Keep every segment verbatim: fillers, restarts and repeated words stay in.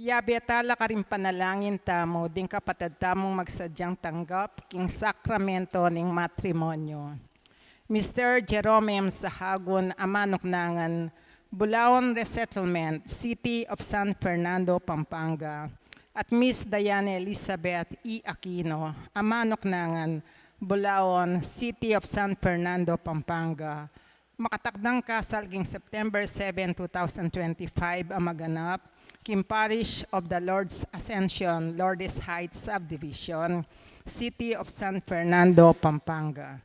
Yabe tala karing panalangin tamu ding kapatad tamung magsadyang tanggap king sakramento ning matrimonyo. Mister Jerome M. Sahagun, Amanuknangan, Bulaon Resettlement, City of San Fernando, Pampanga, at Miss Diane Elizabeth E. Aquino, Amanuknangan, Bulaon, City of San Fernando, Pampanga, makatakdang kasal king September seven, two thousand twenty-five a maganap king Parish of the Lord's Ascension, Lourdes Heights Subdivision, City of San Fernando, Pampanga.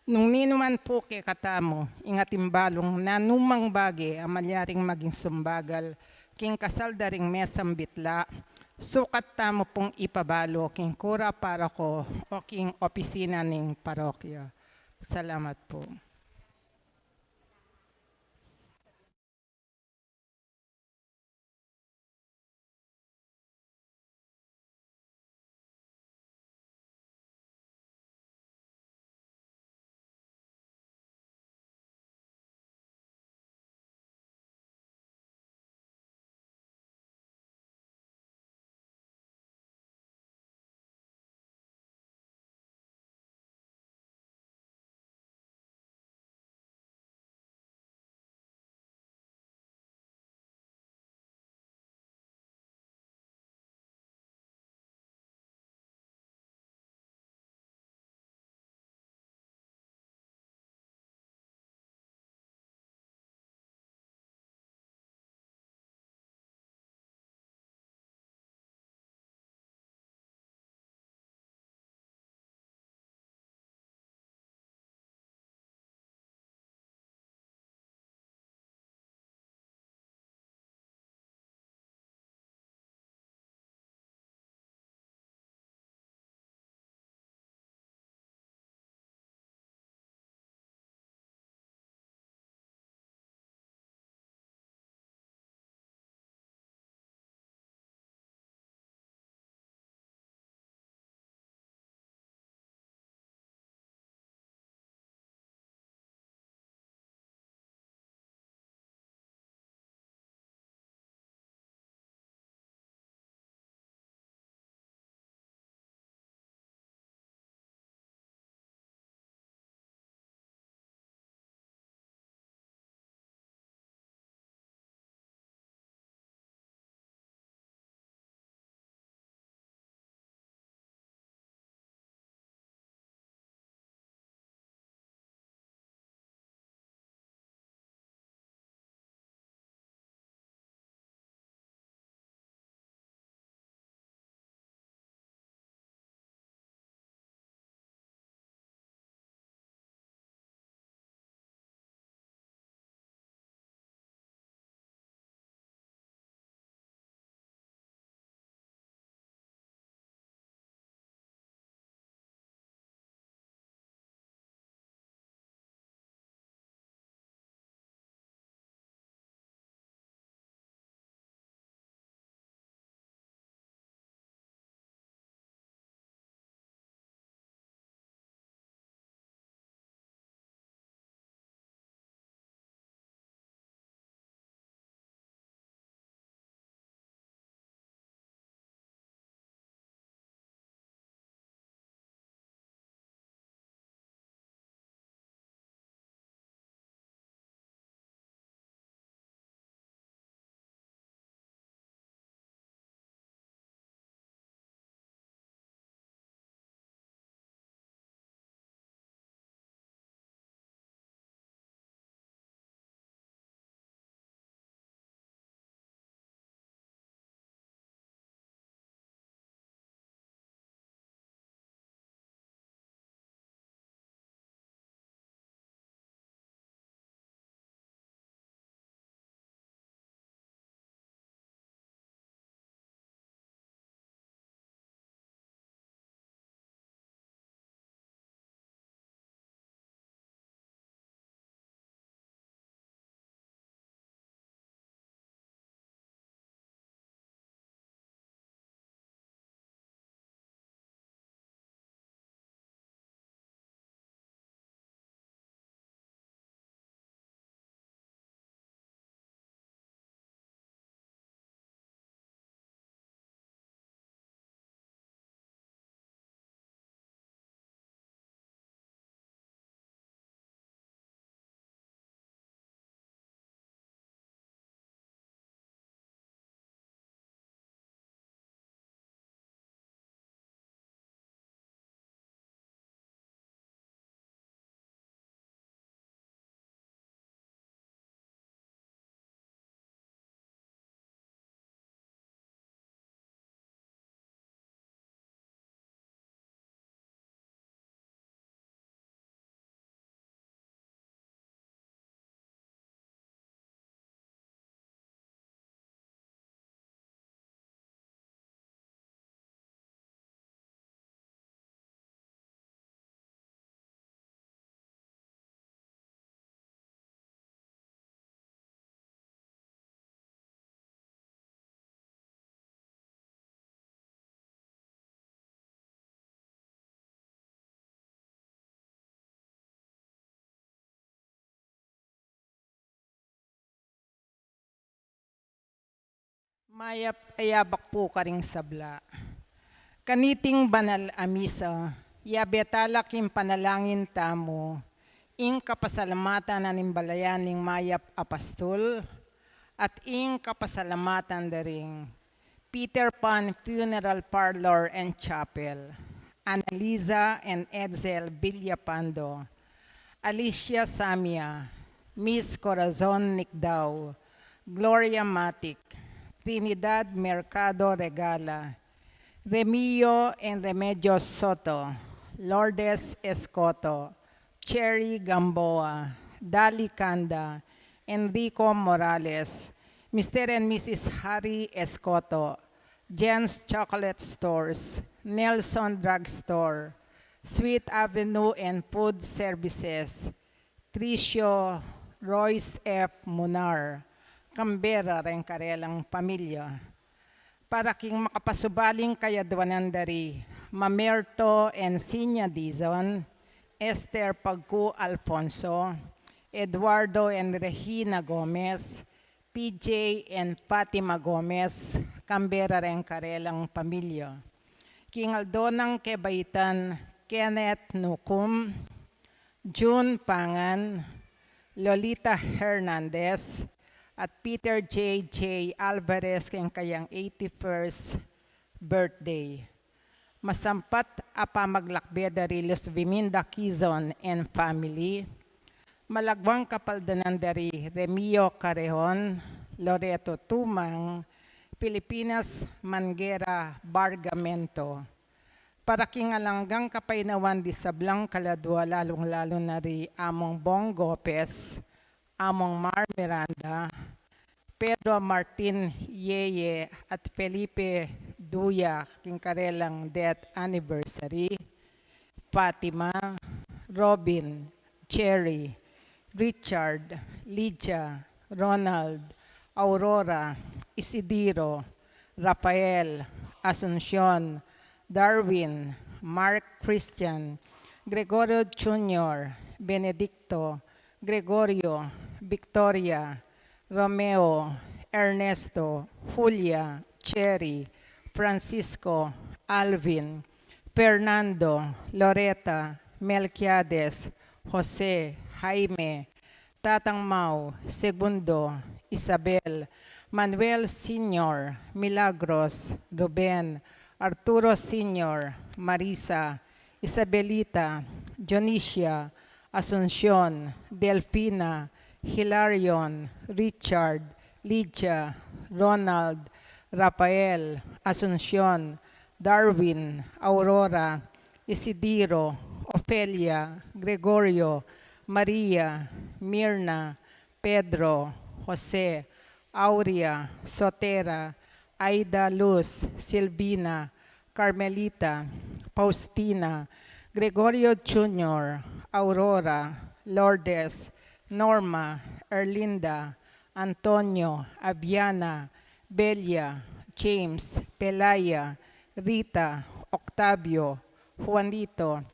Nung ninu man pu kekatamu ing ating balung nanumang bage a malyaring maging sumbagal king kasal da ring mesang bitla, sukat tamu pung ipabalu king kura paroko o king opisina ning parokya. Salamat pu. Mayap a yabak pu karing sabla. Kaniting banal a misa, yabe tala king panalangin tamu ing kapasalamatan na ning balayan ning mayap a pastul at ing kapasalamatan da ring Peter Pan Funeral Parlor and Chapel, Annalisa and Edsel Villapando, Alicia Samia, Miss Corazon Nicdao, Gloria Matic, Trinidad Mercado Regala, Remio and Remedios Soto, Lourdes Escoto, Cherry Gamboa, Dali Canda, Enrico Morales, Mister and Missus Harry Escoto, Jen's Chocolate Stores, Nelson Drug Store, Sweet Avenue and Food Services, Tricio Royce F. Munar, Canberra, reng karelang pamilya. Para king makapasubaling kayadwanan da ri Mamerto Encinia Dizon, Esther Pagcu Alfonso, Eduardo and Regina Gomez, P J and Fatima Gomez, Canberra, reng karelang pamilya. King aldo nang kebaitan, Kenneth Nucum, June Pangan, Lolita Hernandez, at Peter J J Alvarez king kayang eighty-first birthday. Masampat a pamaglakbe da ri Luzviminda Quizon and family. Malagwang kapaldanan da ri Remio Carreon, Loreto Tumang, Filipinas Manguera Bargamento. Para king alang anggang kapaynawan di sablang kaladwa, lalung-lalu na ri Among Bong Gopez, Among Mar Miranda, Pedro Martin Yeye at Felipe Duya king karelang death anniversary, Fatima, Robin, Cherry, Richard, Lydia, Ronald, Aurora, Isidiro, Rafael, Asuncion, Darwin, Mark Christian, Gregorio Junior, Benedicto, Gregorio, Victoria, Romeo, Ernesto, Julia, Cherry, Francisco, Alvin, Fernando, Loreta, Melquiades, Jose, Jaime, Tatang Mau, Segundo, Isabel, Manuel Senior, Milagros, Ruben, Arturo Senior, Marisa, Isabelita, Dionisia, Asuncion, Delfina, Hilarion, Richard, Lydia, Ronald, Rafael, Asuncion, Darwin, Aurora, Isidiro, Ofelia, Gregorio, Maria, Mirna, Pedro, Jose, Aurea, Sotera, Aida Luz, Silvina, Carmelita, Faustina, Gregorio Junior, Aurora, Lourdes, Norma, Erlinda, Antonio, Aviana, Belia, James, Pelaya, Rita, Octavio, Juanito,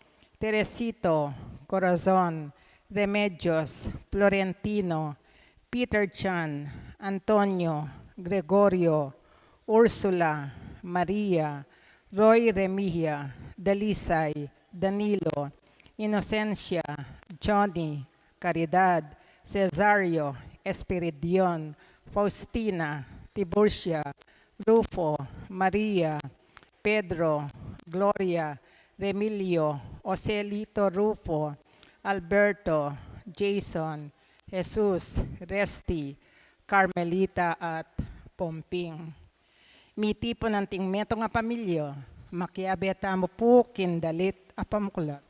Teresito, Corazon, Remedios, Florentino, Peter Chan, Antonio, Gregorio, Ursula, Maria, Roy Remigio, Dalisay, Danilo, Inocencia, Johnny, Caridad, Cesario, Espiridion, Faustina, Tiburcia, Rufo, Maria, Pedro, Gloria, Remilio, Joselito, Rufo, Alberto, Jason, Jesus, Resty, Carmelita, at Pomping. Mitipun anting metung a pamilya, makiabe tamu pu king dalit a pamuklat.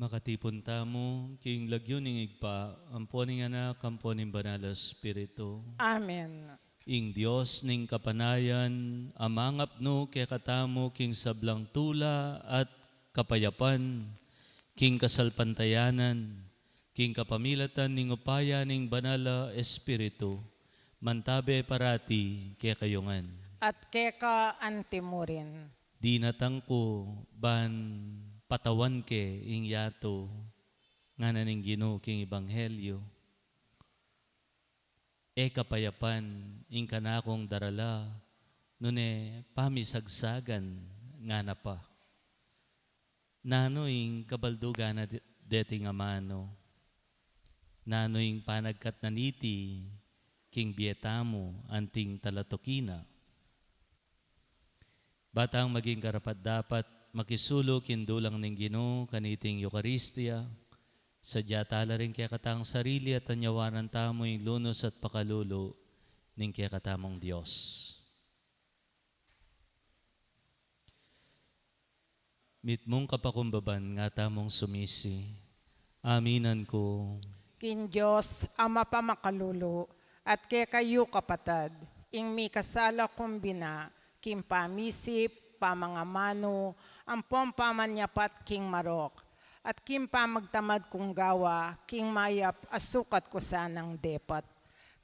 Makatipun tamu king lagyu ning Ibpa, ampo ning Anak, ampo ning Banal a Espiritu. Amen. Ing Dios ning kapanayan, amangapnu kekatamu king sablang tula at kapayapan, king kasalpantayanan, king kapamilatan ning upaya ning Banal a Espiritu, mantabe parati kekayu ngan. At keka antimurin. Dinatang ku ban patawan ke ing yatu, ngana ning Ginu king Ebanghelyo. E kapayapan ing kanakung darala, nune pamisagsagan, ngana pa. Nanu ing kabaldugan na de-, deting amanu? Nanu ing panagkat na niti king bie tamu anting talatuki na? Ba tang maging karapat-dapat makisulu king dulang ning Ginu kaniting Eukaristia, sadya tala ring kekatang sarili at anyawanan tamu ing lunus at pakalulu ning kekatamung Dios. Mitmung kapakumbaban nga tamung sumisi. Aminan ku. King Dios, Ama pamakalulu, at kekayu kapatad, ing mikasala kung bina, king pamisip, pamangamanu, ampong pamanyapat king marok, at king pamagtamad kung gawa, king mayap a sukat ku sanang depat.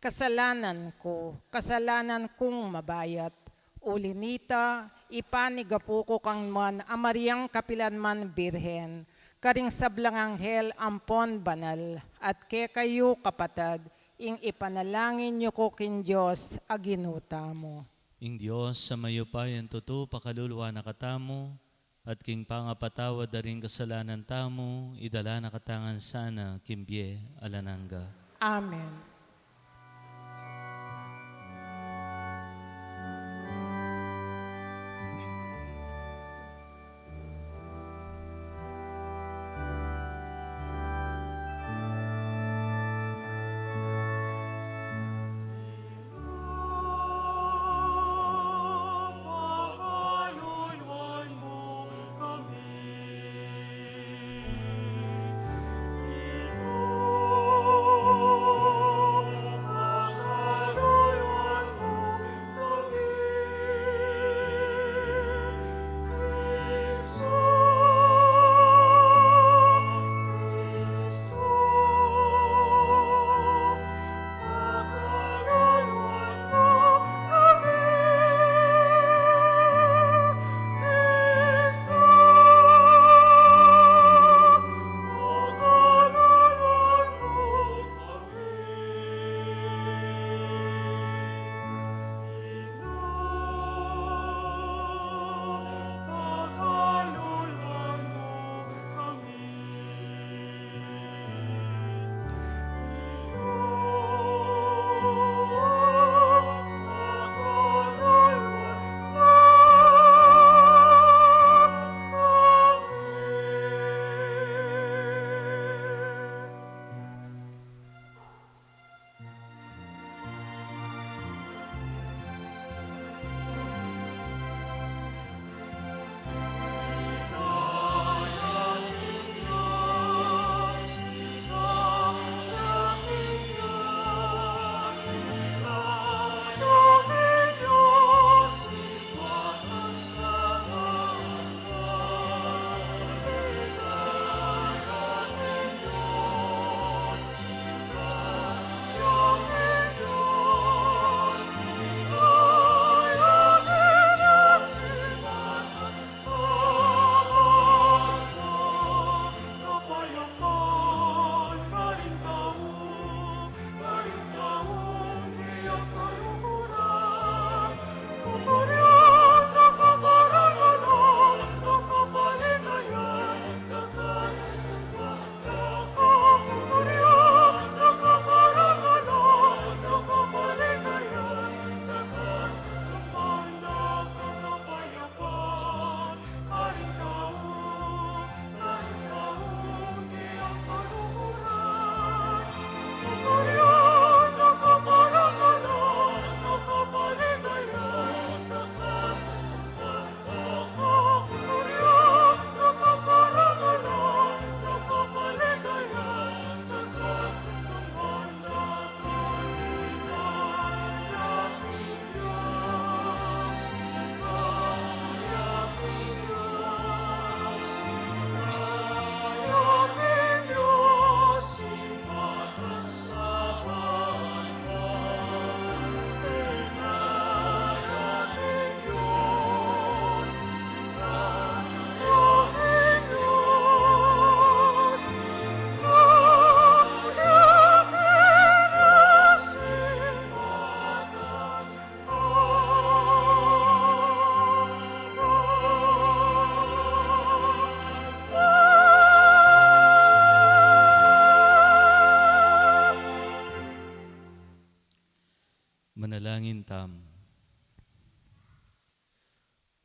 Kasalanan ku, kasalanan kung mabayat. Uli nita, ipanigapu ku kang Nuan a Mariang kapilan man Birhen, karing sablang anghel ampon banal, at kekayu kapatad, ing ipanalangin yu ku king Dios a Ginu tamu. Ing Dios a mayupayang tutu pakaluluan na katamu, at king pangapatawad da ring kasalanan tamu, idala na kata ngan sana king bie alang angga. Amen.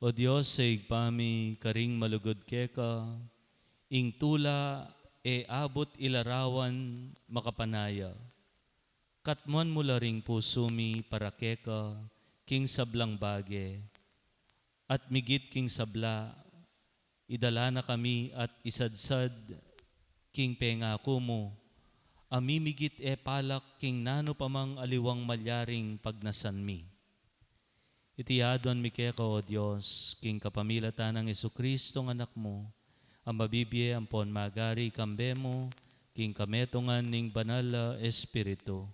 O Dios, sa Ibpa mi, karing malugud keka, ing tula e abut ilarawan makapanaya. Katmuan mu la ring pusu mi para keka king sablang bage, at migit king sabla, idala na kami at isadsad king pengaku mu, a mimigit e palak king nanu pa mang aliwang malyaring pagnasan mi. Iti aduan mi keka, O Dios, king kapamilatan nang Jesucristo, Anak mu, a mabibie ampon magari kambe mu, king kametungan ning Banal a Espiritu,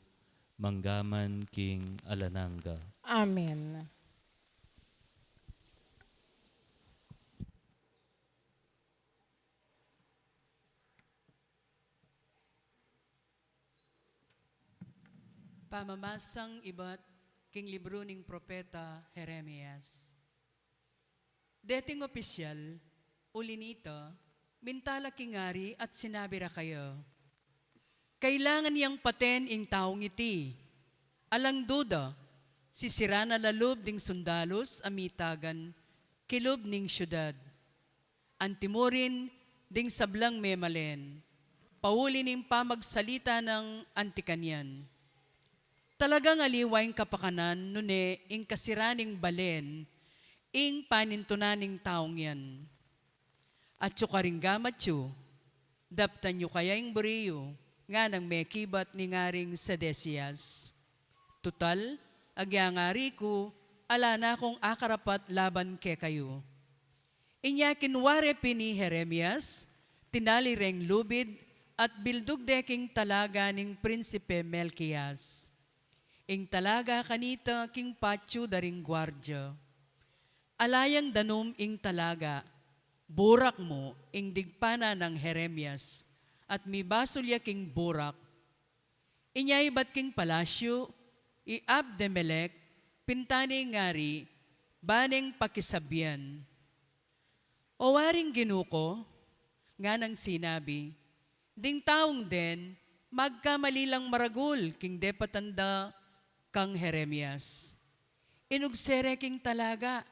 mangga man king alang angga. Amen. Pamamasang ibat king libru ning propeta Jeremias. Deting opisyal, uli nita, minta la king ari at sinabi ra kaya, "Kailangan yang paten ing taung iti. Alang duda, sisiran na la lub ding sundalus a mitagan kilub ning syudad. Anti mu rin ding sablang memalen, pauli ning pamagsalita nang anti kanyan. Talagang aliwa ing kapakanan nune ing kasiran ning balen ing panintunan ning taung yan. At yu karing gamat yu, daptan yu kaya ing buri yu," nganang mekibat ning Aring Sedecias. "Tutal, agyang ari ku, ala na kung akarapat laban kekayu." Inya kinua re pin i Jeremias, tinali reng lubid, at bildug de king talaga ning Prinsipe Melkias. Ing talaga kanita king patyu da ring guardia. Ala yang danum ing talaga, burak mu ing digpanan nang Jeremias, at mibasul ya king burak. Inya ibat king palasyu i Abdemelec, pinta ne ing ari, ba neng pakisabian. "O Aring Ginu ku," nganang sinabi, "ding taung den, magkamali lang maragul king depatan da kang Jeremias. Inugse re king talaga,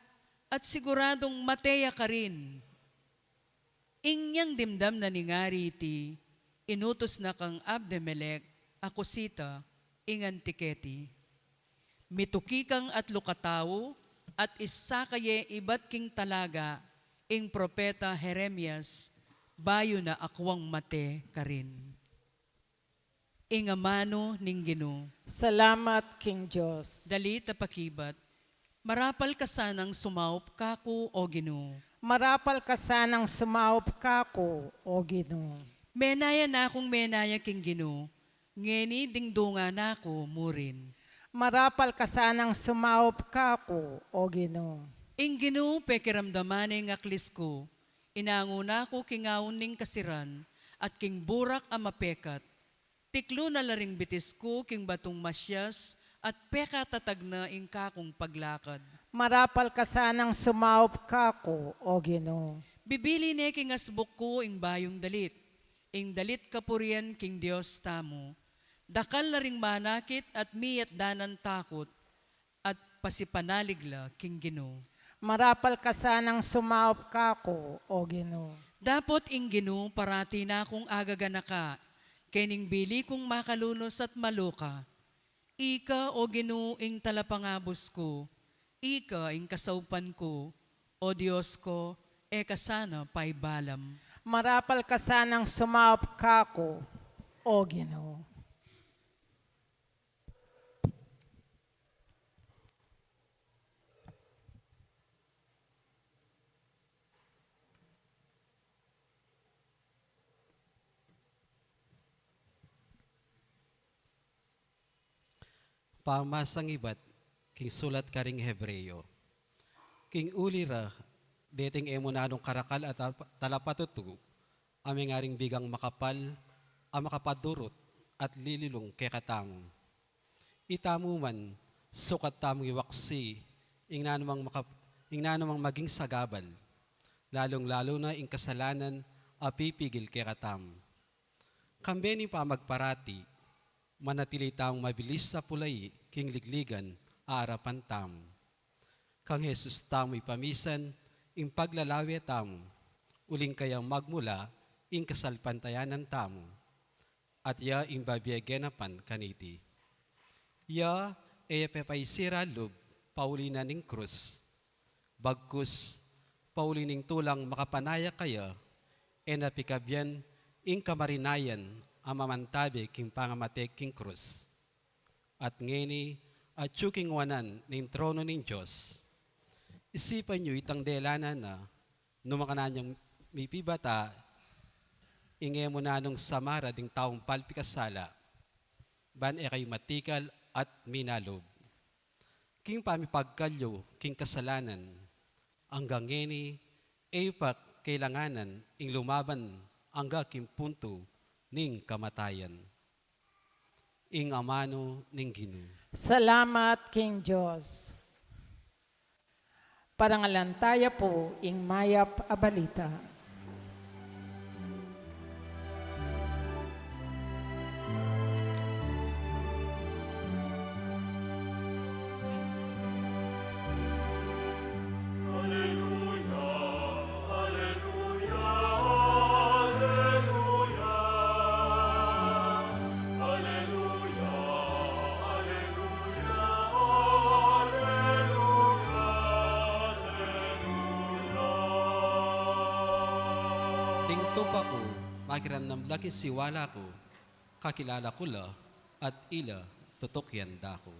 at siguradung mate ya karin." Inyang dimdam na ning ari iti, inutus na kang Abdemelec a Cusita, ing anti keti, "Mituki kang atlu katau, at isaka ye ibat king talaga ing propeta Jeremias, bayu na akwang mate karin." Ing amanu ning Ginu. Salamat king Dios. Dalit a pakibat. Marapal ka sanang sumaup kaku, O Ginu. Marapal ka sanang sumaup kaku, O Ginu. Menaya na kung menaya king Ginu, ngeni ding dunga na ku murin. Marapal ka sanang sumaup kaku, O Ginu. Ing Ginu pekiramdaman ne ing aklis ku, inangu na ku king aun ning kasiran, at king burak a mapekat. Tiklu na la ring bitis ku king batung masias, at pekatatag na ing kakung paglakad. Marapal ka sanang sumaup kaku, O Ginu. Bibili ne king asbuk ku ing bayung dalit, ing dalit kapurian king Dios tamu. Dakal la ring manakit at miyatdanan takut, at pasipanalig la king Ginu. Marapal ka sanang sumaup kaku, O Ginu. Dapot ing Ginu parati na kung agaganaka, kening bili kung makalunus at maluka. Ika, O Ginu, ing talapangabus ku, ika ing kasaupan ku, O Dios ku, e ka sana paibalam. Marapal ka sanang sumaup kaku, O Ginu. Pamamasang ibat king sulat karing Hebreo. King uli ra, deting e mu nanung karakal at talap-, talapatutu, a mengaring bigang makapal, a makapadurut, at lililung kekatamu. Itamu man, sukat tamung iwaksi ing nanumang makap-, ing nanumang maging sagabal, lalung-lalu na ing kasalanan a pipigil kekatamu. Kambe ning pamagparati, manatili tamung mabilis a pulai king ligligan a arapan tamu. Kang Jesus tamu ipamisan ing paglalawe tamu, uling kayang magmula ing kasalpantayanan tamu, at ya ing bibie genapan kaniti. Ya e ya pepaisira lub pauli na ning krus, bagkus pauli ning tulang makapanaya kaya, e na pikabian ing kamarinayan a mamantabe king pangamate king krus. At ngeni, atyu king wanan ning trono ning Dios. Isipan yu itang delanan na, nu makanyan yang mipibata ing e mu nanung samara ding taung palpikasala, ban e kayu matikal at minalub king pamipagkalyu king kasalanan. Anggang ngeni, e yu pa kailanganan ing lumaban angga king puntu ning kamatayan. Ing amanu ning Ginu. Salamat king Dios. Parangalan taya pu ing mayap a balita. King tupa ku, makiramdam la king siwala ku, kakilala ku la, at ila tutukian da ku.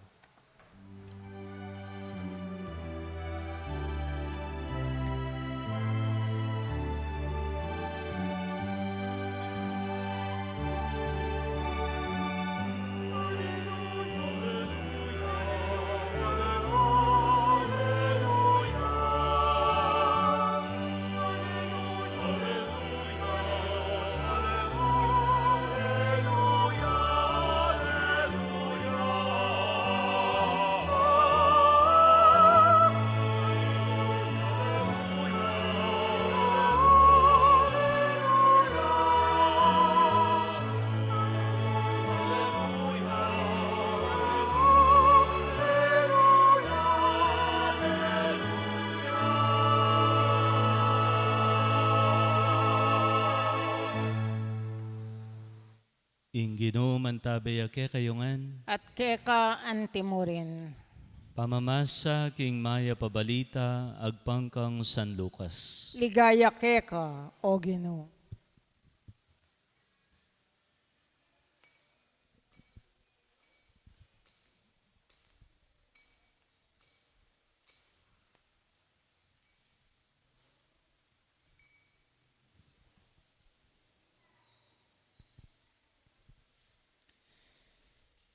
Ing Ginu mantabe ya kekayu ngan. At keka antimurin. Pamamasa king mayap a balita agpang kang San Lucas. Ligaya keka, O Ginu.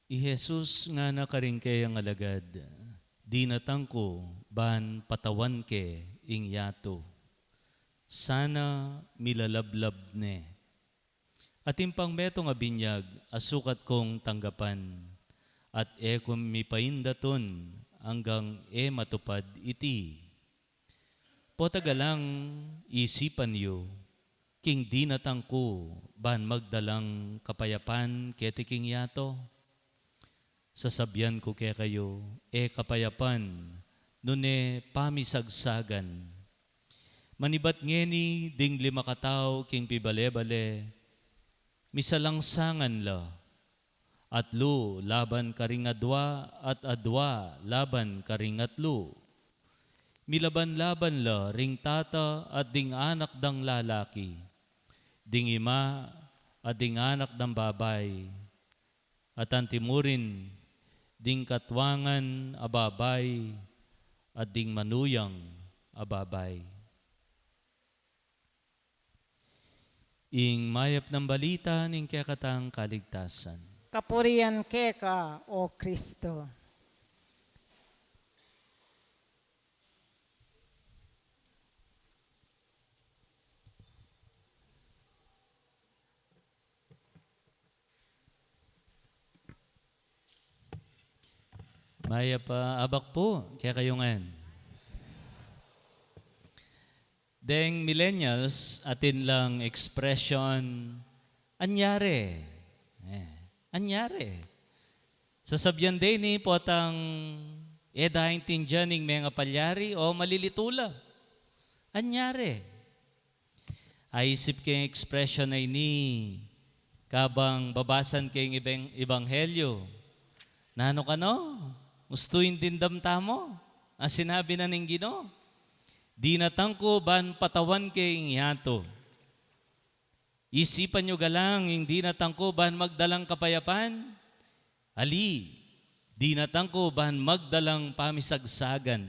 I Jesus ngana karing kayang alagad, "Dinatang ku ban patawan ke ing yatu. Sana milalablab ne. Atin pang metung a binyag a sukat kung tanggapan, at e ku mipaindatun anggang e matupad iti. Potagalang isipan yu, king dinatang ku ban magdalang kapayapan keti king yatu? Sasabian ku kekayu, e kapayapan, nune pamisagsagan. Manibat ngeni ding lima katau king pibale-bale, misalangsangan la, atlu laban karing adwa, at adwa laban karing atlu. Milaban-laban la ring tata at ding anak dang lalaki, ding ima at ding anak dang babai, at antimurin ding katuangan a babai at ding manuyang a babai." Ing mayap nang balita ning kekatang kaligtasan. Kapurian keka, O Kristo. Mayap a abak pu kekayu ngan. Deng millennials, atin lang expression, "Anyari?" Eh, "Anyari?" Sasabian de ini potang E da aintindian ing mengapalyari o malilitu la. Anyari? Aisip ke ing ekspresyon a ini kabang babasan ke ing ibeng-, ebanghelyo. Nanu kanu? Ustu ing dimdam tamu? Ang sinabi na ning Ginu, "Dinatang ku ban patawan ke ing yatu." Isipan yu galang, ing dinatang ku ban magdalang kapayapan? Ali, dinatang ku ban magdalang pamisagsagan.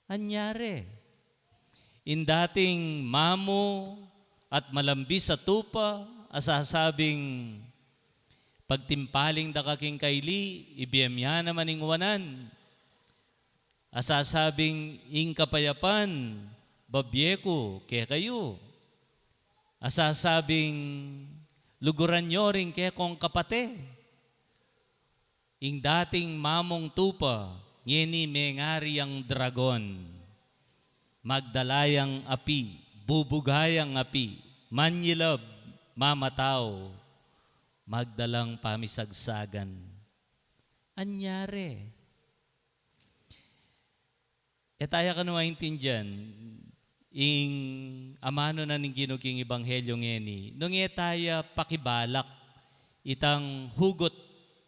Anyari? Ing dating mamu at malambis a tupa a sasabing, "Pagtimpaling da ka king kaili, ibie mu ya naman ing wanan." A sasabing, "Ing kapayapan, babie ku kekayu." A sasabing, "Luguran yu ring kekong kapate." Ing dating mamung tupa, ngeni mengari yang dragon. Magdala yang api, bubuga yang api, manyilab, mamatau, magdalang pamisagsagan. Anyari? E taya kanu aintindian ing amanu na ning Ginu king ebanghelyo ngeni, nung e taya pakibalak itang hugut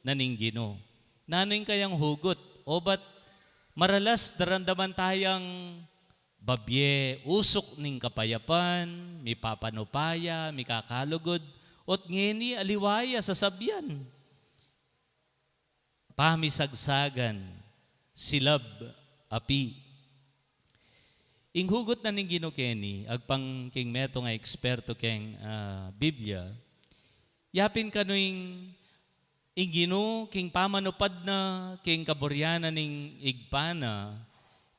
na ning Ginu. Nanu ing kayang hugut? O ba't maralas daramdaman tayang babie usuk ning kapayapan, mipapanupaya, mikakalugud, ot ngeni aliwa ya sasabian? Pamisagsagan, silab, api. Ing hugut na ning Ginu keni, agpang king metung a eksperto keng, ah, Biblia, yapin kanu ing, ing Ginu, king pamanupad na king kaburian na ning Ibpa na,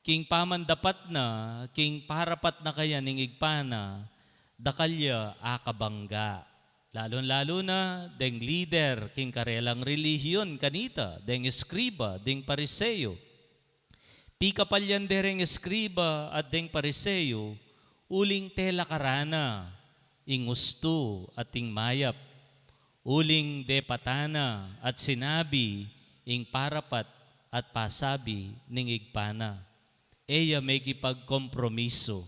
king pamandapat na, king parapat na kaya ning Ibpa na, dakal ya akabangga. Lalung-lalu na deng lider king karelang relihiyon kanita, deng eskriba, deng Pariseo. Pikapalyan de reng eskriba at deng Pariseo, uling telakaran na ing ustu at ing mayap, uling depatan na at sinabi ing parapat at pasabi ning Ibpa na. E ya mekipagkompromiso.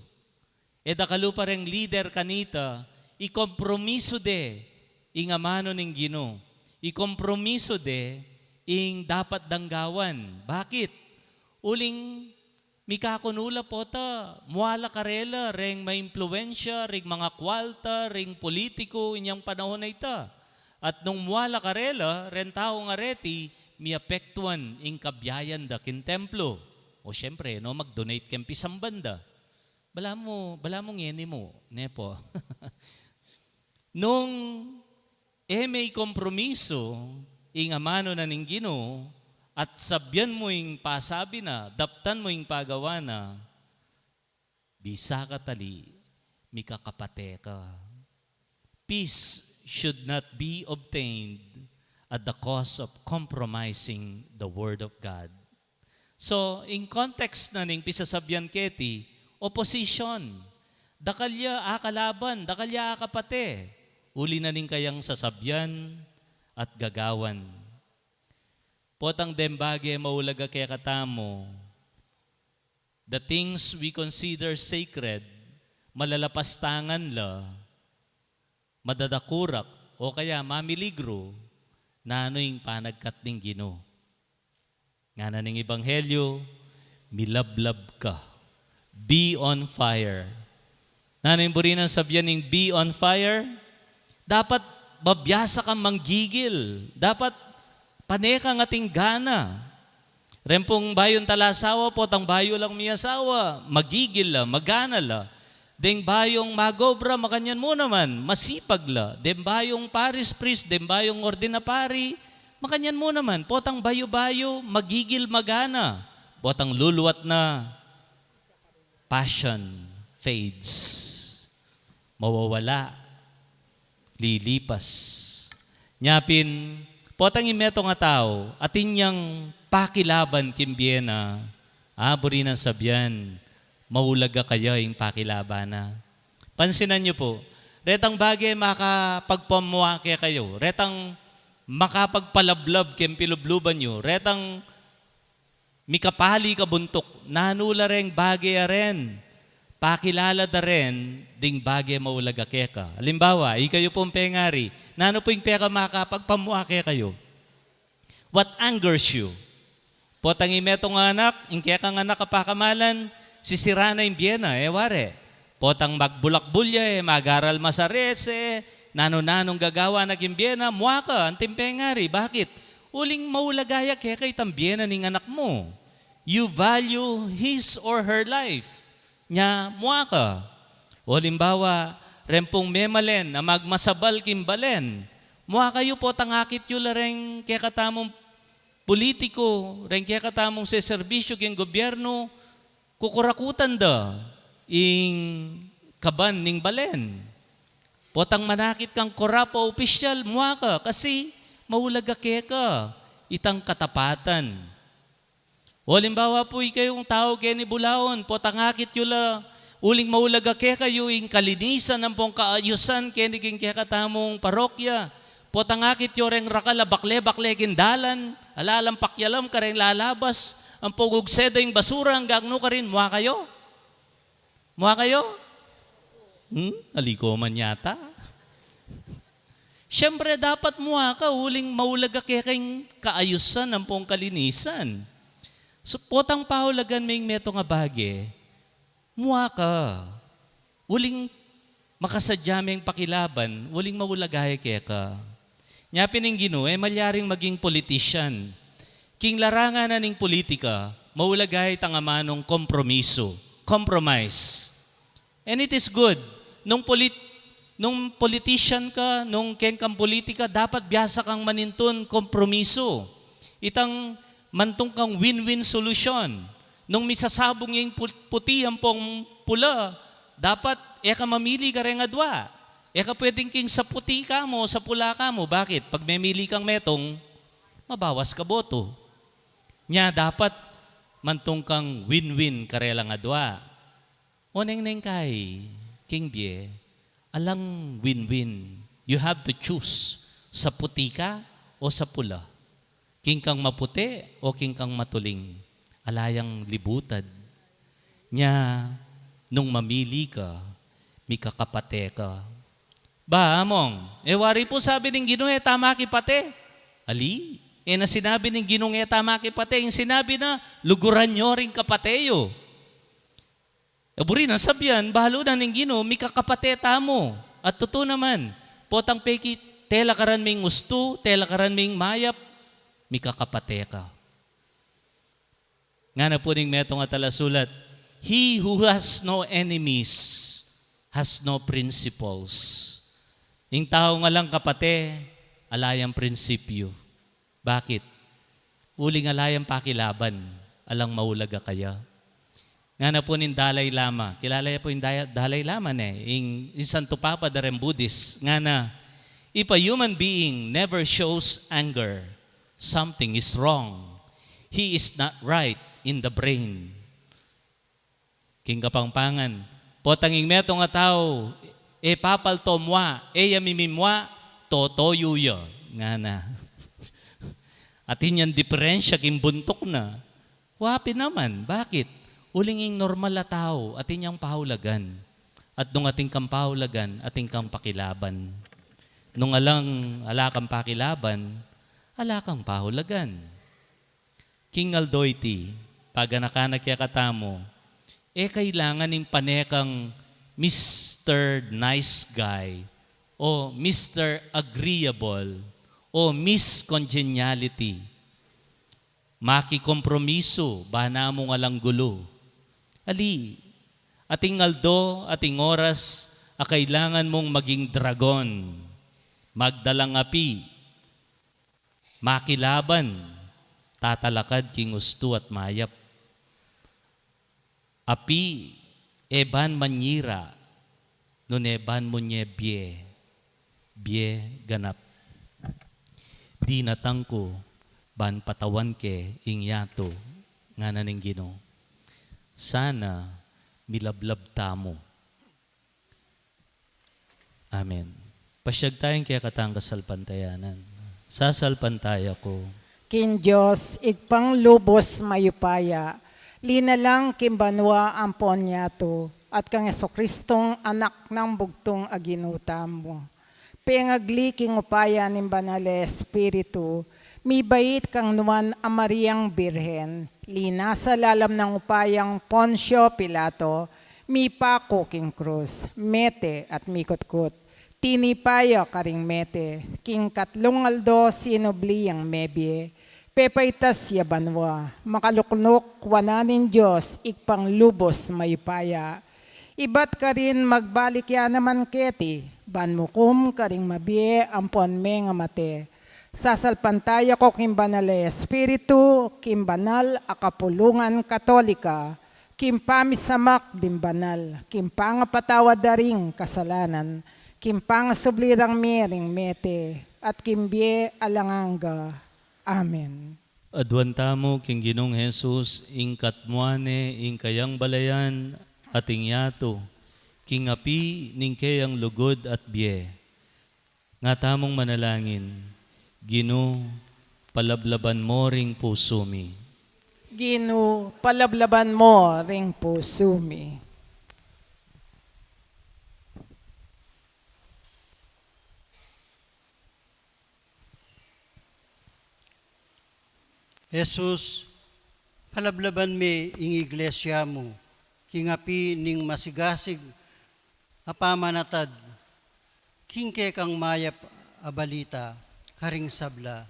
E dakal pa reng lider kanita, ikompromiso de ing amanu ning Ginu. Ikompromiso de ing dapat dang gawan. Bakit? Uling mikakunu la pota, mua la karela reng maimpluensya, reng mangakwalta, reng pulitiku inyang panahun a ita. At nung mua la karela reng taung areti, miapektuan ing kabiayan da king templo. O siyempre, no, mag-donate keng pisamban da. Balamu, balamu ngeni mu, ne po? Nung e me ikompromiso ing amanu na ning Ginu, at sabian mu ing pasabi na, daptan mu ing pagawa na, bisa ka tali, mikakapate ka. Peace should not be obtained at the cost of compromising the Word of God. So, in context na ning pisasabian keti, opposition. Dakal ya akalaban, dakal ya akapate. Uli na ning kayang sasabian at gagawan. Potang deng bage maulaga kekatamu, the things we consider sacred, malalapastangan la, madadakurak, o kaya mamiligru, nanu ing panagkat ning Ginu? Ngana ning Ebanghelyo, milablab ka. Be on fire. Nanu ing buri nang sabian ning be on fire? Dapat mabiasa kang manggigil. Dapat pane kang ating gana. Reng pung bayung talasawa, potang bayu lang miyasawa, magigil la, magana la. Deng bayung mag-obra, makanyan mu naman, masipag la. Deng bayung parish priest, deng bayung ordena pari, makanyan mu naman. Potang bayu-bayu, magigil, magana. Potang luluat na, passion fades. Mawawala. Lilipas. Nyapin, potang ing metung a tau, atin yang pakilaban king bie na, a, buri nang sabian, maulaga kaya ing pakilaban na. Pansinan yu pu, retang bage makapagpamua kekayu, retang makapagpalablab keng pilubluban yu, retang Mikapali ka buntuk, nanu la reng bage a ren, pakilala da ren ding bage maulaga keka. Alimbawa, ikayu pung pengari, nanu pu ing pekamakapagpamua kekayu? What angers you? Potang ing metung a anak, ing kekang anak a pakamalan, sisira na ing bie na, e wari. Potang magbulakbul ya, e magaral masarese, nanu-nanung gagawa na king bie na, mua ka, anting pengari. Bakit? Uling maulaga ya keka itang bie na ning anak mu. You value his or her life. Nya, mua ka. O alimbawa, reng pung memalen a magmasabal king balen. Mua kayu potang akit yu la reng kekatamung pulitiku, reng kekatamung seserbisyu king gobyernu, kukurakutan da ing kaban ning balen. Potang manakit kang korap a opisyal, mua ka, kasi maulaga keka itang katapatan. O alimbawa pu, ikayung tau keni bulaun, potang akit yu la, uling maulaga kekayu ing kalinisan ampong kaayusan keni king kekatamung parokya. Potang akit yu reng rakal a bakle-bakle king dalan, ala lang pakialam kareng lalabas, ampong ugse da ing basura, anggang nu karin, mua kayu? Mua kayu? Hmm? Aliko man yata. Siyempre, dapat mua ka, uling maulaga keka ing kaayusan ampong kalinisan. So, potang paulagan me ing metung a bage, mua ka. Uling makasadya meng pakilaban, uling maulaga ya keka. Nya pin ing Ginu, e malyaring maging politician. King larangan na ning politika, maulaga ya itang amanung kompromisu, compromise. And it is good. Nung polit-, nung politician ka, nung keng kang politika, dapat biasa kang manintun kompromisu. Itang mantung kang win-win solution. Nung misasabung ya ing put-, puti ampong pula, dapat e ka mamili kareng adwa. E ka pwedeng king sa puti ka mu, sa pula ka mu. Bakit? Pag memili kang metung, mabawas ka boto. Nya dapat mantung kang win-win karelang adwa. O nengneng kai, king bie, alang win-win. You have to choose. Sa puti ka o sa pula. King kang maputi o king kang matuling. Ala yang libutad. Nya, nung mamili ka, mikakapate ka. Ba, among, e wari pu sabi ning Ginu, e ta makipate. Ali, e na sinabi ning Ginu, e ta makipate. Ing sinabi na, luguran yu ring kapate yu. E buri nang sabian, balu na ning Ginu, mikakapate tamu. At tutu naman, potang peki, tela karan ming ustu, tela karan ming mayap, mikakapate ka. Ngana pu ning metung a talasulat, "He who has no enemies has no principles." Ing taung alang kapate, ala yang prinsipyu. Bakit? Uling ala yang pakilaban, alang maulaga kaya. Ngana pu ning Dalai Lama, kilala ya pu ing Daya-, Dalai Lama, ne, ing, ing Santo Papa da reng Buddhist. Ngana, "If a human being never shows anger, something is wrong. He is not right in the brain." King Kapampangan, potang ing metung a tau, e papalto mua, e ya mimimua, totoyu ya. Ngana. Atin yang diperensya king buntuk na. Wa pin naman. Bakit? Uling ing normal a tau, atin yang paulagan. At nung atin kang paulagan, atin kang pakilaban. Nung alang, ala kang pakilaban, ala kang paulagan. King aldo iti, paganakan na kekatamu, e kailangan ing pane kang Mister Nice Guy o Mister Agreeable o Miss Congeniality. Makikompromisu, ba namung alang gulu. Ali, ating aldo, ating oras, a kailangan mung maging dragon, magdalang api, makilaban, tatalakad king ustu at mayap. Api, e ban manyira, nune ban mu nye bie, bie ganap. Dinatang ku ban patawan ke ing yatu, ngana ning Ginu. Sana milablab tamu. Amen. Pasiag tayang kekatang kasalpantayanan. Sasalpantaya ku, King Dios, Ibpang lubus mayupaya, linalang king banua ampon yatu, at kang Jesucristong Anak nang bugtung a Ginu tamu, pengagli king upaya ning Banal a Espiritu, mibait kang Nuan a Mariang Birhen, linasa lalam nang upayang Poncio Pilato, mipaku king krus, mete at mikutkut. Tinipa ya karing mete, king katlung aldo sinubli yang mebie, pepaitas ya banua, makaluknuk wanan ning Dios, Ibpang lubus mayupaya. Ibat karin magbalik ya naman keti, ban mukum karing mabie ampon mengamate. Sasalpantaya ku king Banal a Espiritu, king banal a kapulungan Katolika, king pamisamak ding banal, king pangapatawad da ring kasalanan, king pangasubli rang mie ring mete, at king bie alang angga. Amen. Aduan tamu king Ginung Jesus, ing katmuan ne ing kayang balayan at ing yatu, king api ning keyang lugud at bie. Nga tamung manalangin. Ginu, palablaban mo ring pusu mi. Ginu, palablaban mo ring pusu mi. Jesus, palablaban me ing iglesia mu, king api ning masigasig a pamanatad, king kekang mayap a balita karing sabla.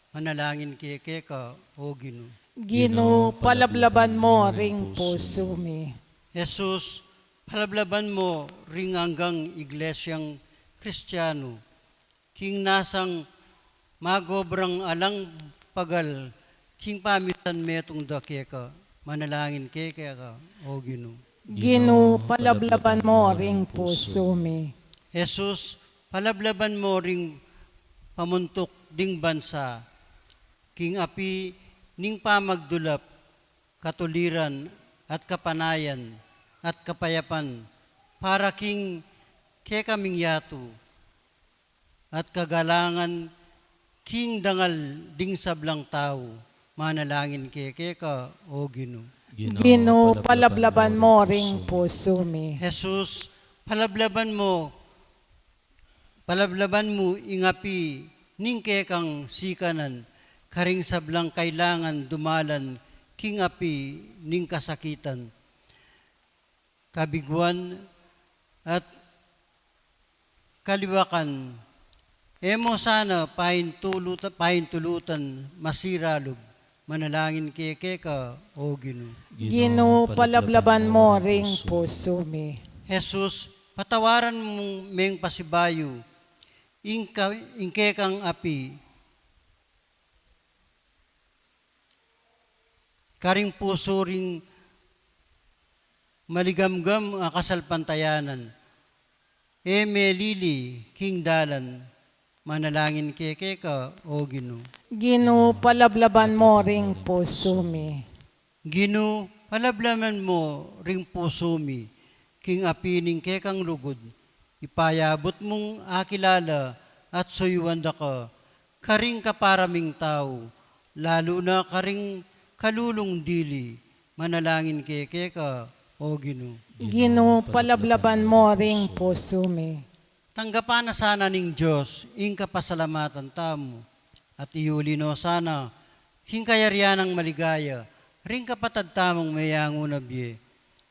Manalangin ke keka, O Ginu. Ginu, palablaban mo ring pusu mi. Jesus, palablaban mo ring anggang iglesiang Kristiano, king nasang magobrang alang pagal king pamitan metung da keka. Manalangin ke keka, O Ginu. Ginu, palablaban mo ring pusu mi. Jesus, palablaban mo ring pamuntuk ding bansa, king api ning pamagdulap, katuliran, at kapanayan, at kapayapan, para king kekaming yatu at kagalangan king dangal ding sablang tau. Manalangin ke keka, O Ginu. Ginu, palablaban mo ring pusu mi. Jesus, palablaban mo, palablaban mu ing api ning kekang sikanan, karing sablang kailangan dumalan king api ning kasakitan, kabiguan, at kaliwakan. E mo sana paintuluta-, paintulutan masira lub. Manalangin ke keka, O Ginu. Ginu, palablaban mo ring pusu mi. Jesus, patawaran mu meng pasibayu ing ka-, ing kekang api karing pusu ring maligamgam a kasalpantayanan, e melili king dalan. Manalangin ke keka, O Ginu. Ginu, palablaban mo ring pusu mi. Ginu, palablaban mo ring pusu mi, king api ning kekang lugud, ipayabut mung akilala at suyuan da ka karing kapara ming tau, lalu na karing kalulung dili. Manalangin ke keka, O Ginu. Ginu, palablaban mo ring pusu mi. Tanggapan na sana ning Dios ing kapasalamatan tamu, at iuli no sana king kayarian nang maligaya ring kapatad tamung meyangu na bie.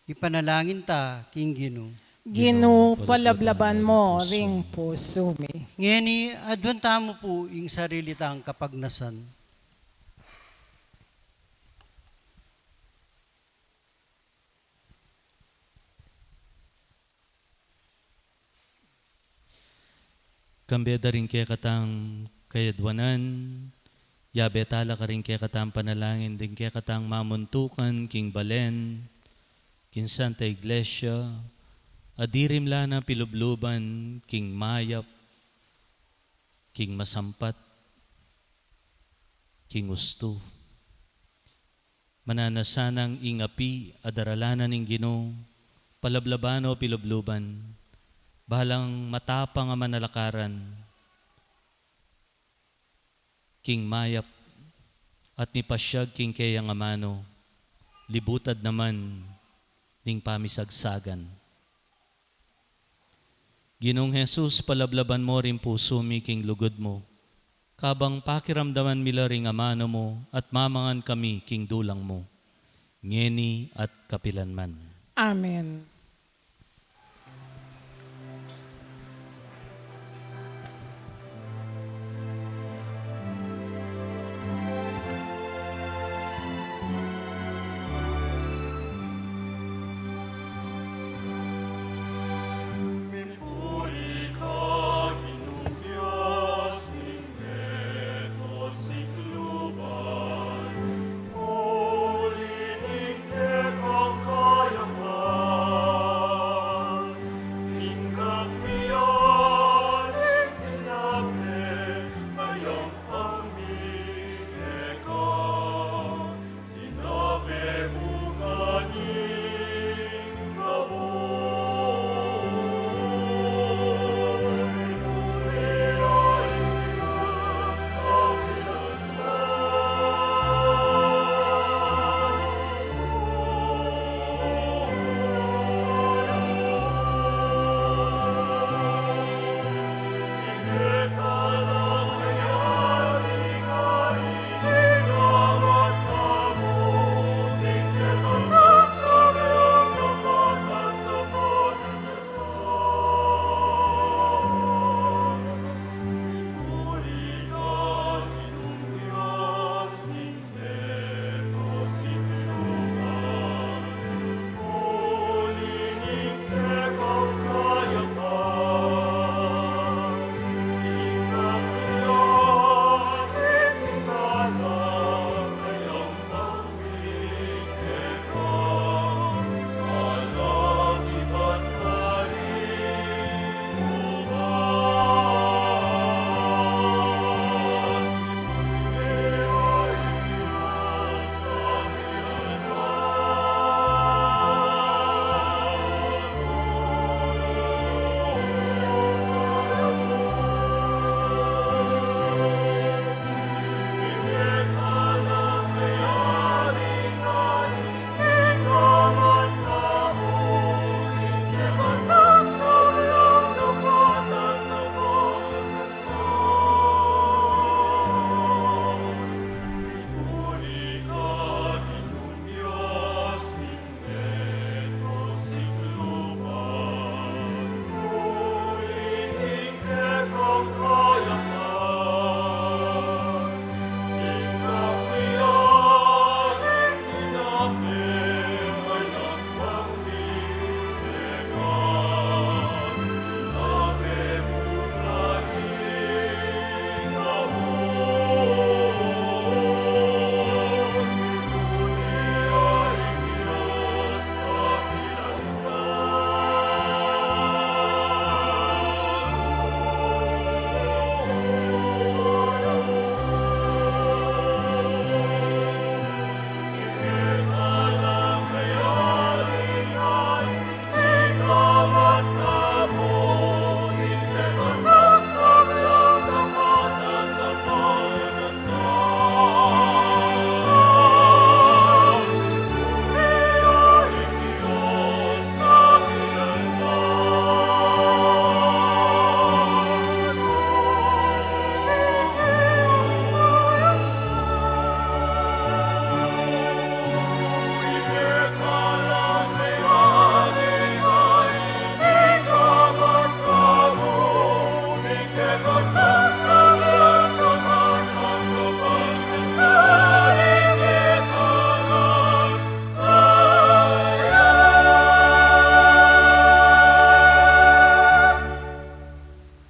Ipanalangin ta king Ginu. Ginu, palablaban mo ring pusu mi. Ngeni, aduan tamu pu ing sarili tang kapagnasan. Kambe da ring kekatang kayaduanan, yabe tala karing kekatang panalangin ding kekatang mamuntukan king balen, king Santa Iglesia, a dirimlan a pilubluban king mayap, king masampat, king ustu. Mananasanang ing api a daralan na ning Ginu, palablaban o pilubluban, balang matapang a manalakaran king mayap, at mipasyag king keyang amanu, libutad naman ning pamisagsagan. Ginung Jesus, palablaban mu ring pusu mi king lugud mu, kabang pakiramdaman mi la ring amanu mu at mamangan kami king dulang mu, ngeni at kapilan man. Amen.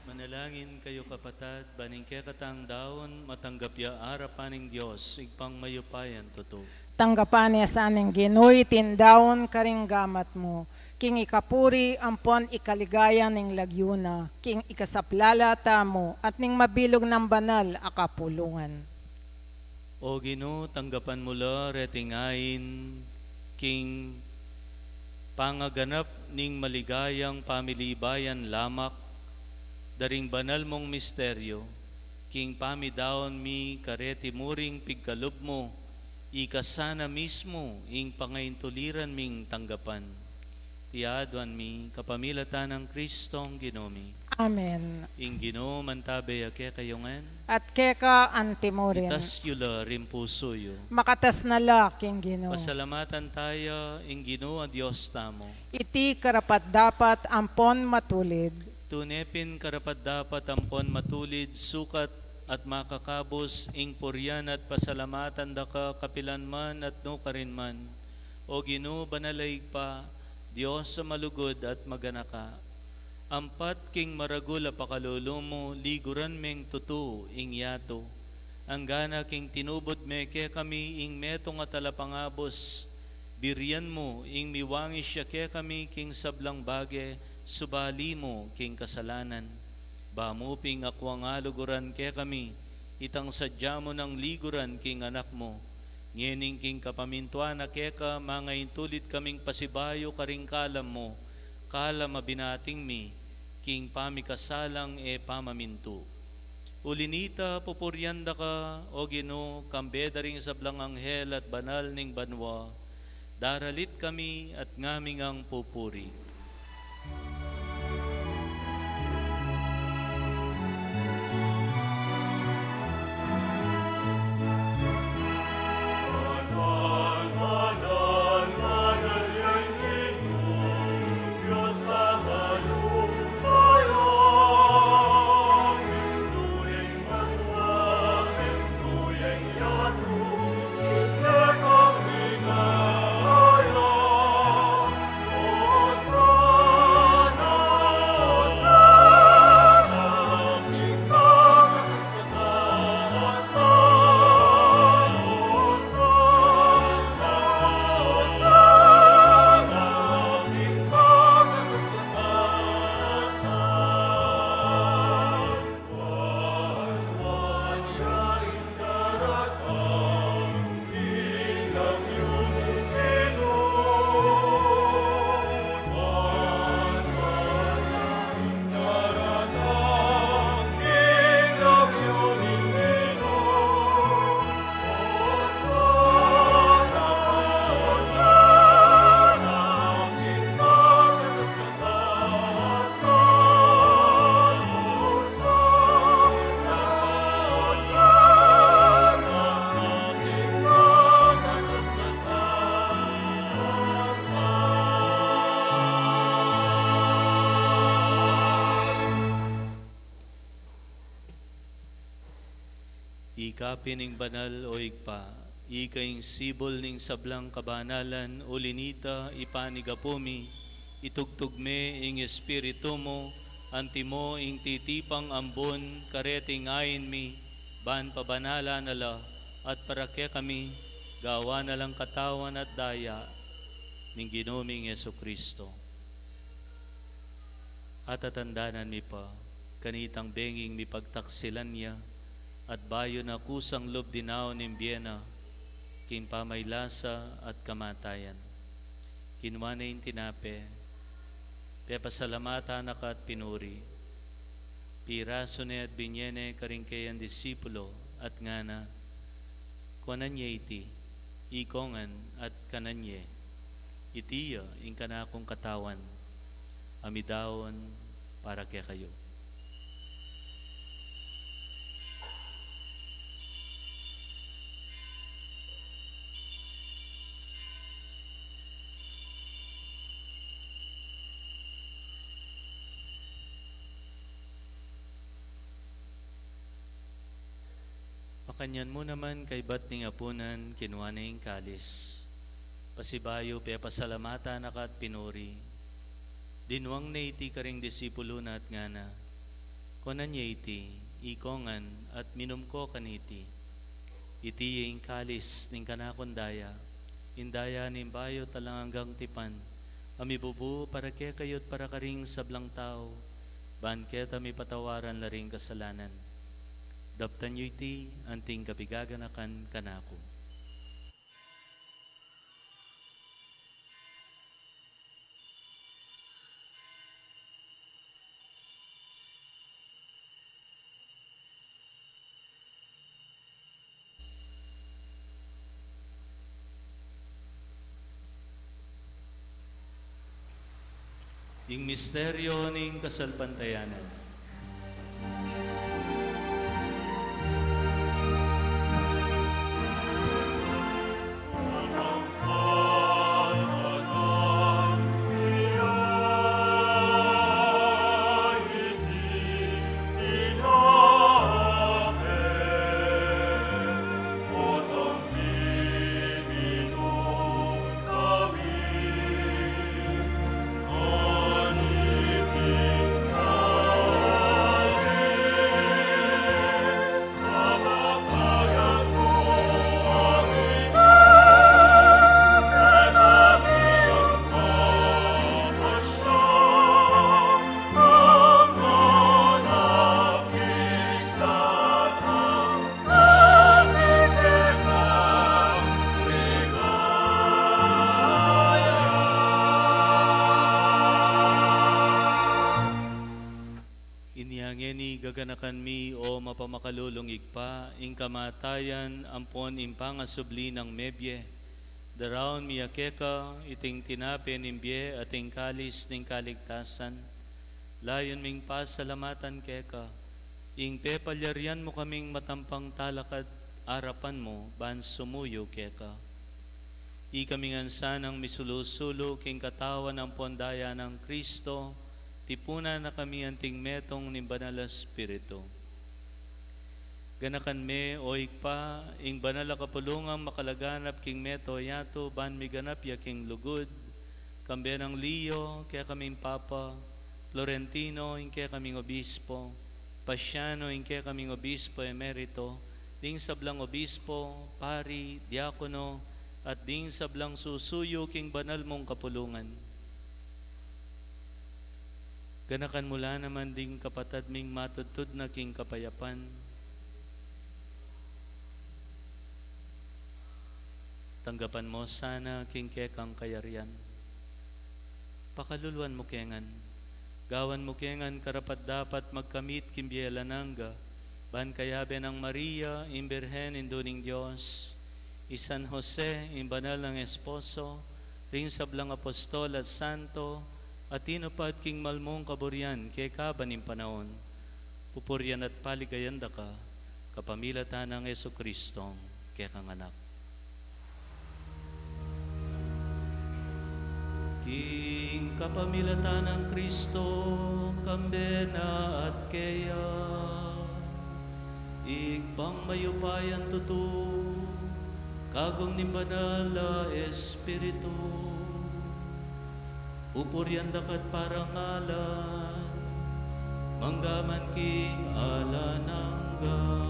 Manalangin kayu, kapatad, ban ing kekatang daun matanggap ya arapan ning Dios, Ibpang mayupayang tutu. Tanggapan na sa ning Ginu iting daun karing gamat mu, king ikapuri ampon ikaligaya ning lagyu na, king ikasaplala tamu at ning mabilug nang banal a kapulungan. O Ginu, tanggapan mu la reting ain king pangaganap ning maligayang pamilibayan lamak da ring banal mung misteryo, King pamidaun mi kareti muring pigkalub mu, ika sana mismu ing pangaintuliran ming tanggapan. Iti aduan mi kapamilatan nang Kristong Ginu mi. Amen. Ing Ginu mantabe ya kekayu ngan. At keka antimurin. Itas yu la ring pusu yu. Makatas na la king Ginu. Pasalamatan taya ing Ginu a Dios tamu. Iti karapat-dapat ampon matulid. Tune pin karapat-dapat ampon matulid, sukat at makakabus ing purian at pasalamatan da ka kapilan man at nukarin man, O Ginu, banal a Ibpa, Dios a malugud at maganaka. Ampat king maragul a pakalulu mu, liguran meng tutu ing yatu. Anggana king tinubud me kekami ing metung a talapangabus, birian mu ing miwangis ya kekami king sablang bage, subali mu king kasalanan. Ba mu pin akwang aluguran kekami, itang sadya mu nang liguran king Anak mu. Ngening king kapamintuan na keka, mangaintulid kaming pasibayu karing kalam mu, kalam a binating mi, king pamikasalang e pamamintu. Uli nita, pupurian da ka, O Ginu, kambe da ring sablang anghel at banal ning banua, daralit kami at ngaming ang pupuri. Ika pin ing banal, O Ibpa, ika ing sibul ning sablang kabanalan, uli nita, ipanigapu mi, itugtug me ing Espiritu mu, antimo ing titipang ambun, kareting ain mi, ban pabanalan na la, at para kekami, gawan na lang katawan at daya ning Ginu ming Jesucristo. At tatandanan mi pa, kanitang benging mipagtaksilan ya, at bayu na kusang lub dinaun ing bie na, king pamaylasa at kamatayan. Kinua ne ing tinape, pepasalamatan na ka at pinuri, pirasu ne at binye ne karing kayang disipulo, at ngana, Kuanan ye iti, ikongan at kanan ye. Iti ya ing kanakung katawan, a midaun para kekayu. Makanyan mu naman kaybat ning apunan, kinua ne ing kalis. Pasibayu pepasalamatan na ka at pinuri. Dinuang ne iti karing disipulo na at ngana, Kuanan ye iti, ikongan, at minum ko kaniti. Iti ya ing kalis ning kanakung daya, ing daya ning bayu at alang anggang tipan, a mibubu para kekayu at para karing sablang tau, ban keta mipatawaran la ring kasalanan. Daptan yu iti, anting kapigaganakan kanaku. Ing misteryo ning kasalpantayanan. Inya ngeni gaganakan mi, o mapamakalulung Ibpa, ing kamatayan ampon ing pangasubli nang mebie. Daraun mi ya keka iting tinape ning bie at ing kalis ning kaligtasan. Layun ming pasalamatan keka ing pepalyarian mu kaming matampang talakad arapan mu ban sumuyu keka. Ikami ngan sanang misulu-sulu king katawan ampon daya nang Kristo, tipunan na kami anting metung ning Banal a Espiritu. Ganakan me, o Ibpa, ing banal a kapulungan makalaganap king mabilug a yatu, ban miganap ya king lugud, kambe nang Leo, kekaming Papa, Florentino, ing kekaming Obispo, Pasiano, ing kekaming Obispo Emerito, ding sablang obispo, pari, diakono, at ding sablang susuyu king banal mung kapulungan. Ganakan mu la naman ding kapatad ming matudtud na king kapayapan. Tanggapan mu sana king kekang kayarian. Pakaluluan mu ke ngan. Gawan mu ke ngan karapat-dapat magkamit king bie alang angga, ban kayabe nang Maria, ing Birhen, Indu ning Dios, i San Jose, ing banal nang esposo, ring sablang apostol at santo, a tinupad king malmung kaburian kekaban ning panaun, pupurian at paligayan da ka, kapamilatan nang Jesucristong kekang Anak. King kapamilatan nang Kristo, kambe na at keya, Ibpang mayupayang tutu, kagum ning Banal a Espiritu, pupurian da ka at parangalan, mangga man king alang angga.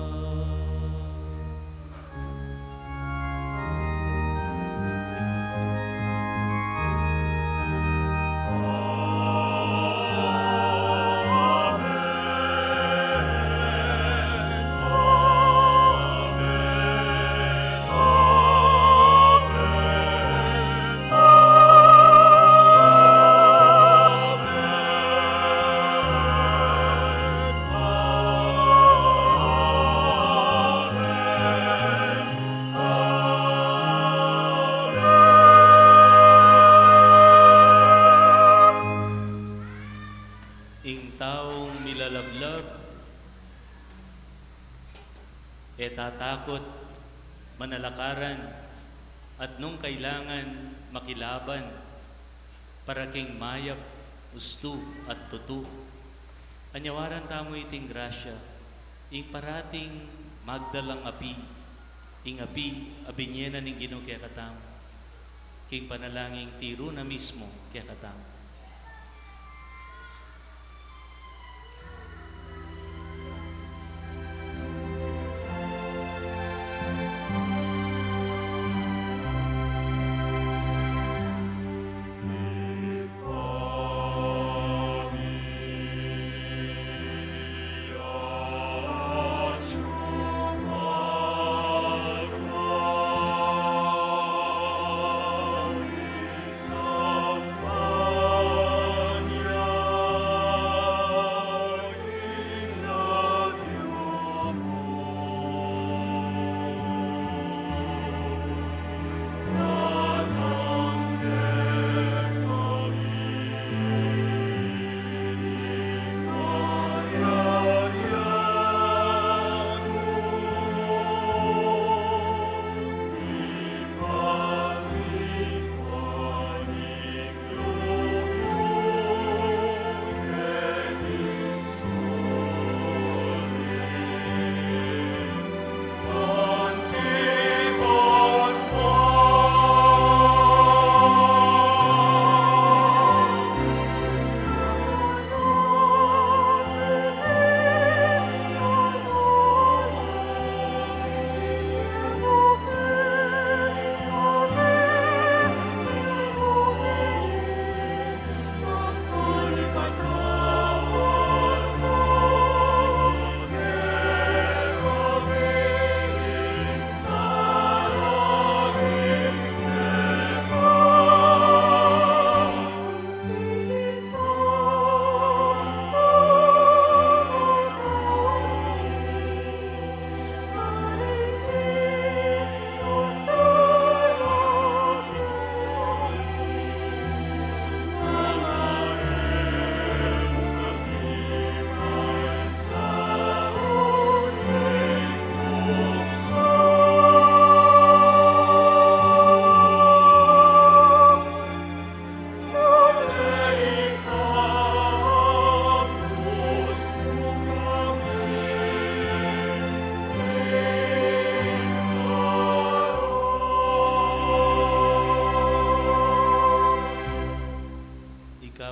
Ing taung milalablab, e tatakut, manalakaran, at nung kailangan, makilaban, para king mayap, ustu, at tutu. Anyawaran tamu iting grasya, ing parating magdalang api, ing api a binye na ning Ginu kekatamu, king panalangin tiru na mismu kekatamu.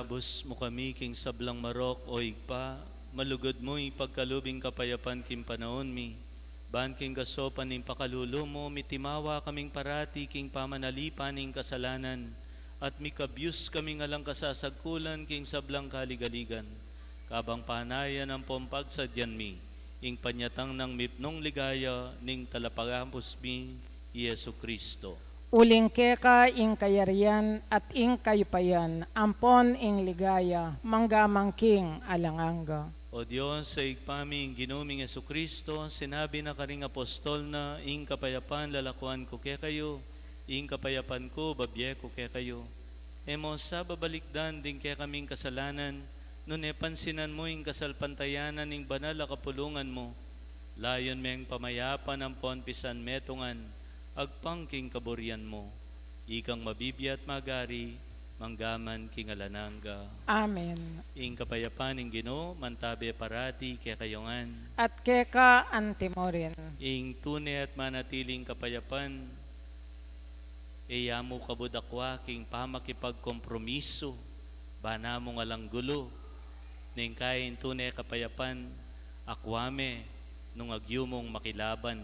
Bus mu kami king sablang marok, o Ibpa, malugud mu ipagkalub ing kapayapan king panaun mi. Ban king kasaupan ning pakalulu mu, mitimawa kaming parati king pamanalipan ning kasalanan, at mikabyus kaming alang kasasagkulan king sablang kaligaligan. Kabang panayan ampon pagsadyan mi ing panyatang nang mipnung ligaya ning Talapagkabus mi, i Jesu Cristo. Uling keka ing kayarian at ing kayupayan, ampon ing ligaya, mangga man king alang angga. O Dios, a Ibpa mi, ing Ginu ming Jesu Cristo, sinabi na karing apostol na, ing kapayapan lalakuan ku kekayu, ing kapayapan ku babie ku kekayu. E mu sa babalikdan ding kekaming kasalanan, nune pansinan mu ing kasalpantayanan ning banal a kapulungan mu. Layun meng pamayapan ampon pisanmetungan, agpang king kaburian mu. Ikang mabibie at magari, mangga man king alang angga. Amen. Ing kapayapan ning Ginu, mantabe parati kekayu ngan. At keka antimurin. Ing tune at manatiling kapayapan, e ya mu kabud akwa king pamakipagkompromisu, bana mung alang gulu, neng kaya ing tune kapayapan, akwa me, nung agyu mung makilaban,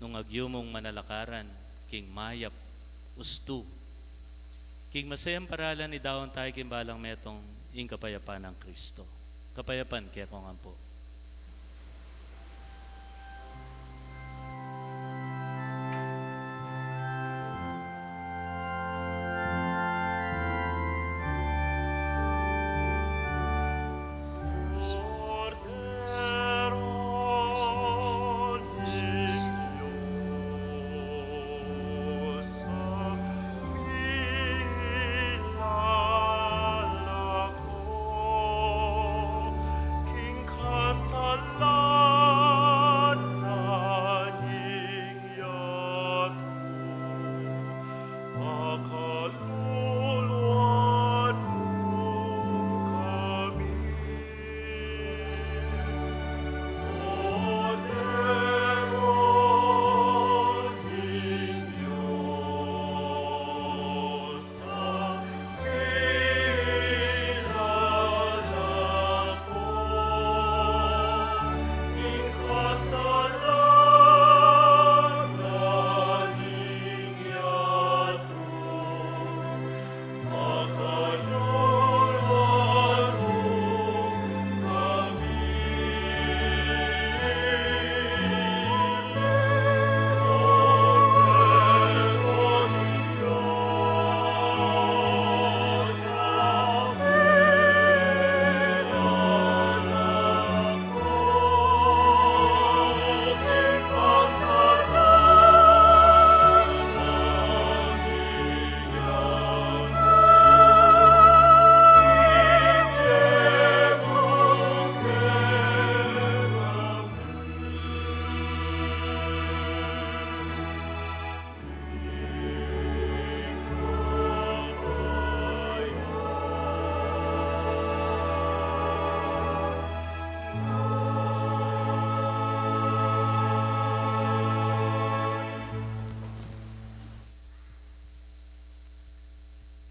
nung agyu mung manalakaran, king mayap, ustu. King masayang paralan idaun tayu king balang metung, ing kapayapan nang Cristo. Kapayapan kekongan pu.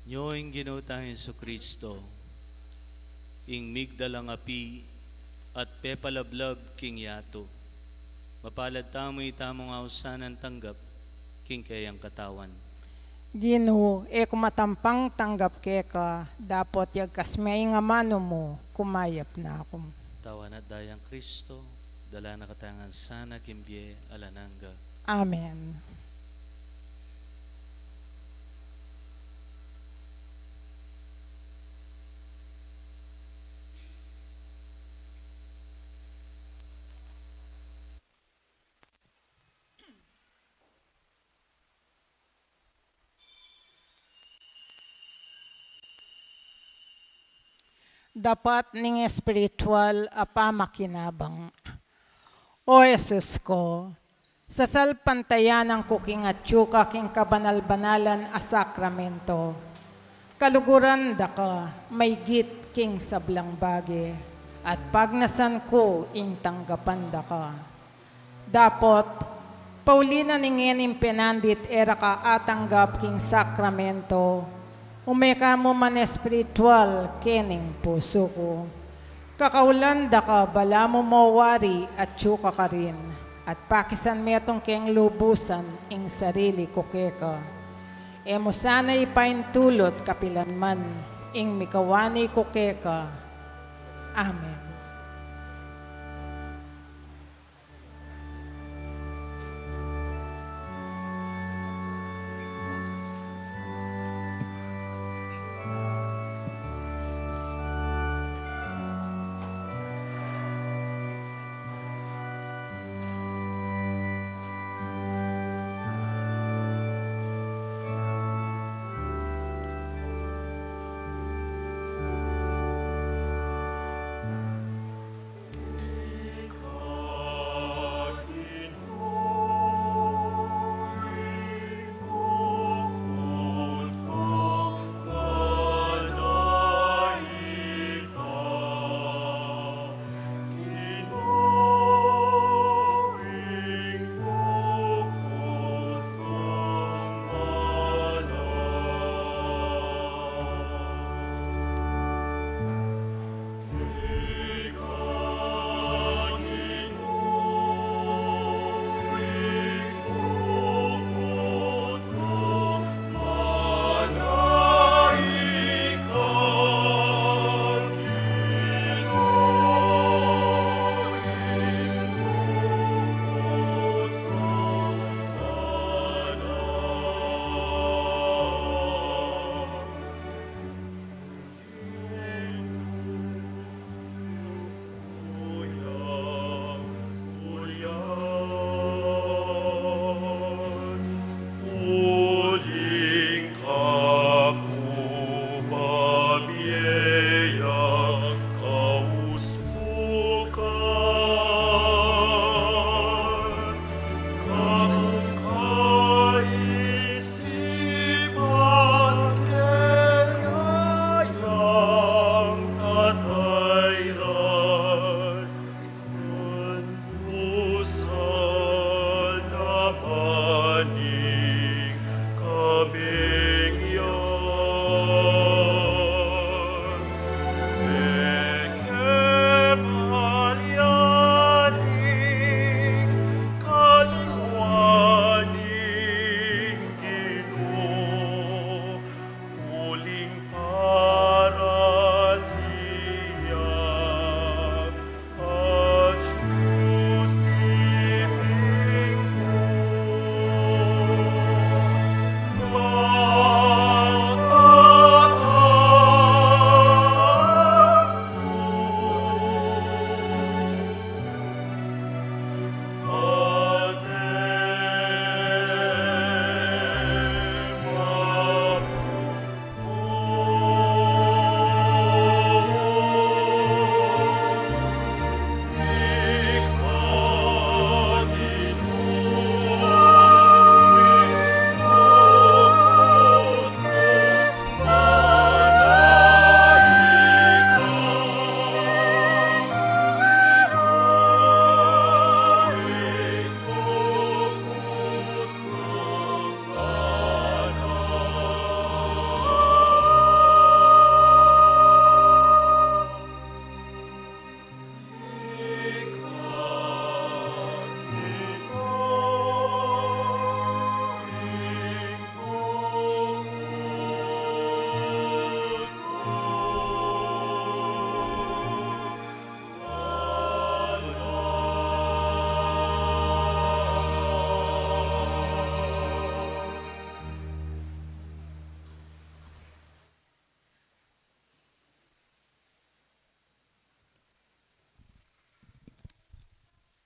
Nyo ing Ginu tang Jesucristo, ing migdalang api at pepalablab king yatu. Mapalad tamu itamung ausan a tanggap king keyang katawan. Ginu, e ku matampang tanggap keka, dapot yagkas me ing amanu mu, kumayap na ku. Tawan at dayang Cristo, dala na katamu ngan sana king bie alang angga. Amen. Dapat ning espiritual a pamakinabang. O Jesus ku, sasalpantayanan ku king atyu ka king kabanal-banalan a sakramento. Kaluguran da ka maygit king sablang bage, at pagnasan ku ing tanggapan da ka. Dapot, pauli na ning ngening penandit e ra ka atanggap king sakramento, Ume ka mu man espiritual kening pusu ku. Kakaulan da ka balamu mo wari atyu ka karin, at pakisan metung keng lubusan ing sarili ku keka. E mu sana ipaintulut kapilan man ing mikawani ku keka. Amen.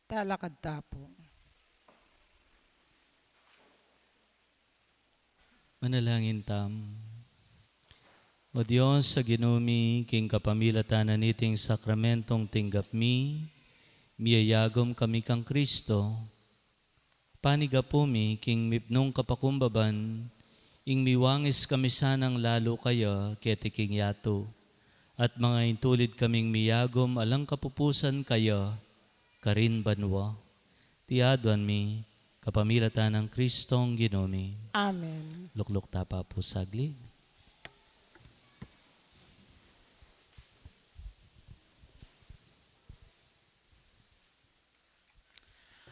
Talakad ta pu. Manalangin tamu. O Dios a Ginu mi, king kapamilatan na niting sakramentong tinggap mi, miyayagum kami kang Kristo. Panigapu mi king mipnung kapakumbaban, ing miwangis kami sanang lalu kaya keti king yatu, at mangaintulid kaming miyagum alang kapupusan kaya karin banua. Iti aduan mi kapamilatan nang Kristong Ginu mi. Amen. Lukluk ta pa pu saglit.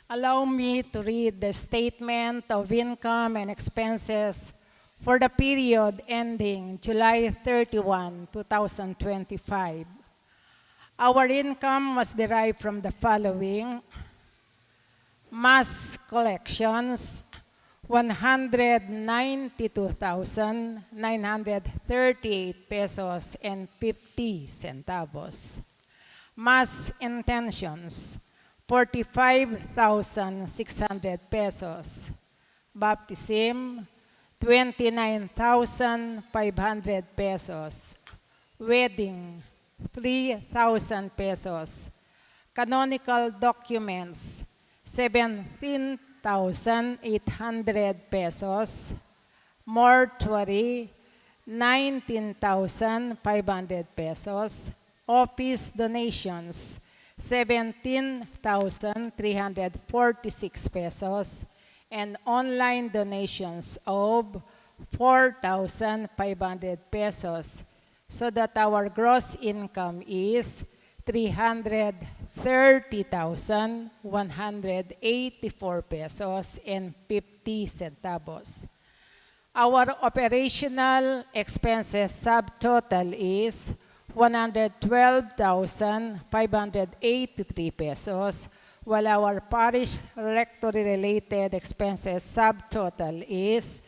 Allow me to read the statement of income and expenses for the period ending July thirty-one, two thousand twenty-five. Our income was derived from the following: mass collections, one hundred ninety-two thousand nine hundred thirty-eight pesos and fifty centavos. Mass intentions, forty-five thousand six hundred pesos. Baptism, twenty-nine thousand five hundred pesos. Wedding, three thousand pesos. Canonical documents, seventeen thousand eight hundred pesos. Mortuary, nineteen thousand five hundred pesos. Office donations, seventeen thousand three hundred forty-six pesos. And online donations of four thousand five hundred pesos, so that our gross income is three hundred thirty thousand one hundred eighty-four pesos and fifty centavos. Our operational expenses subtotal is one hundred twelve thousand five hundred eighty-three pesos, while our parish rectory related expenses subtotal is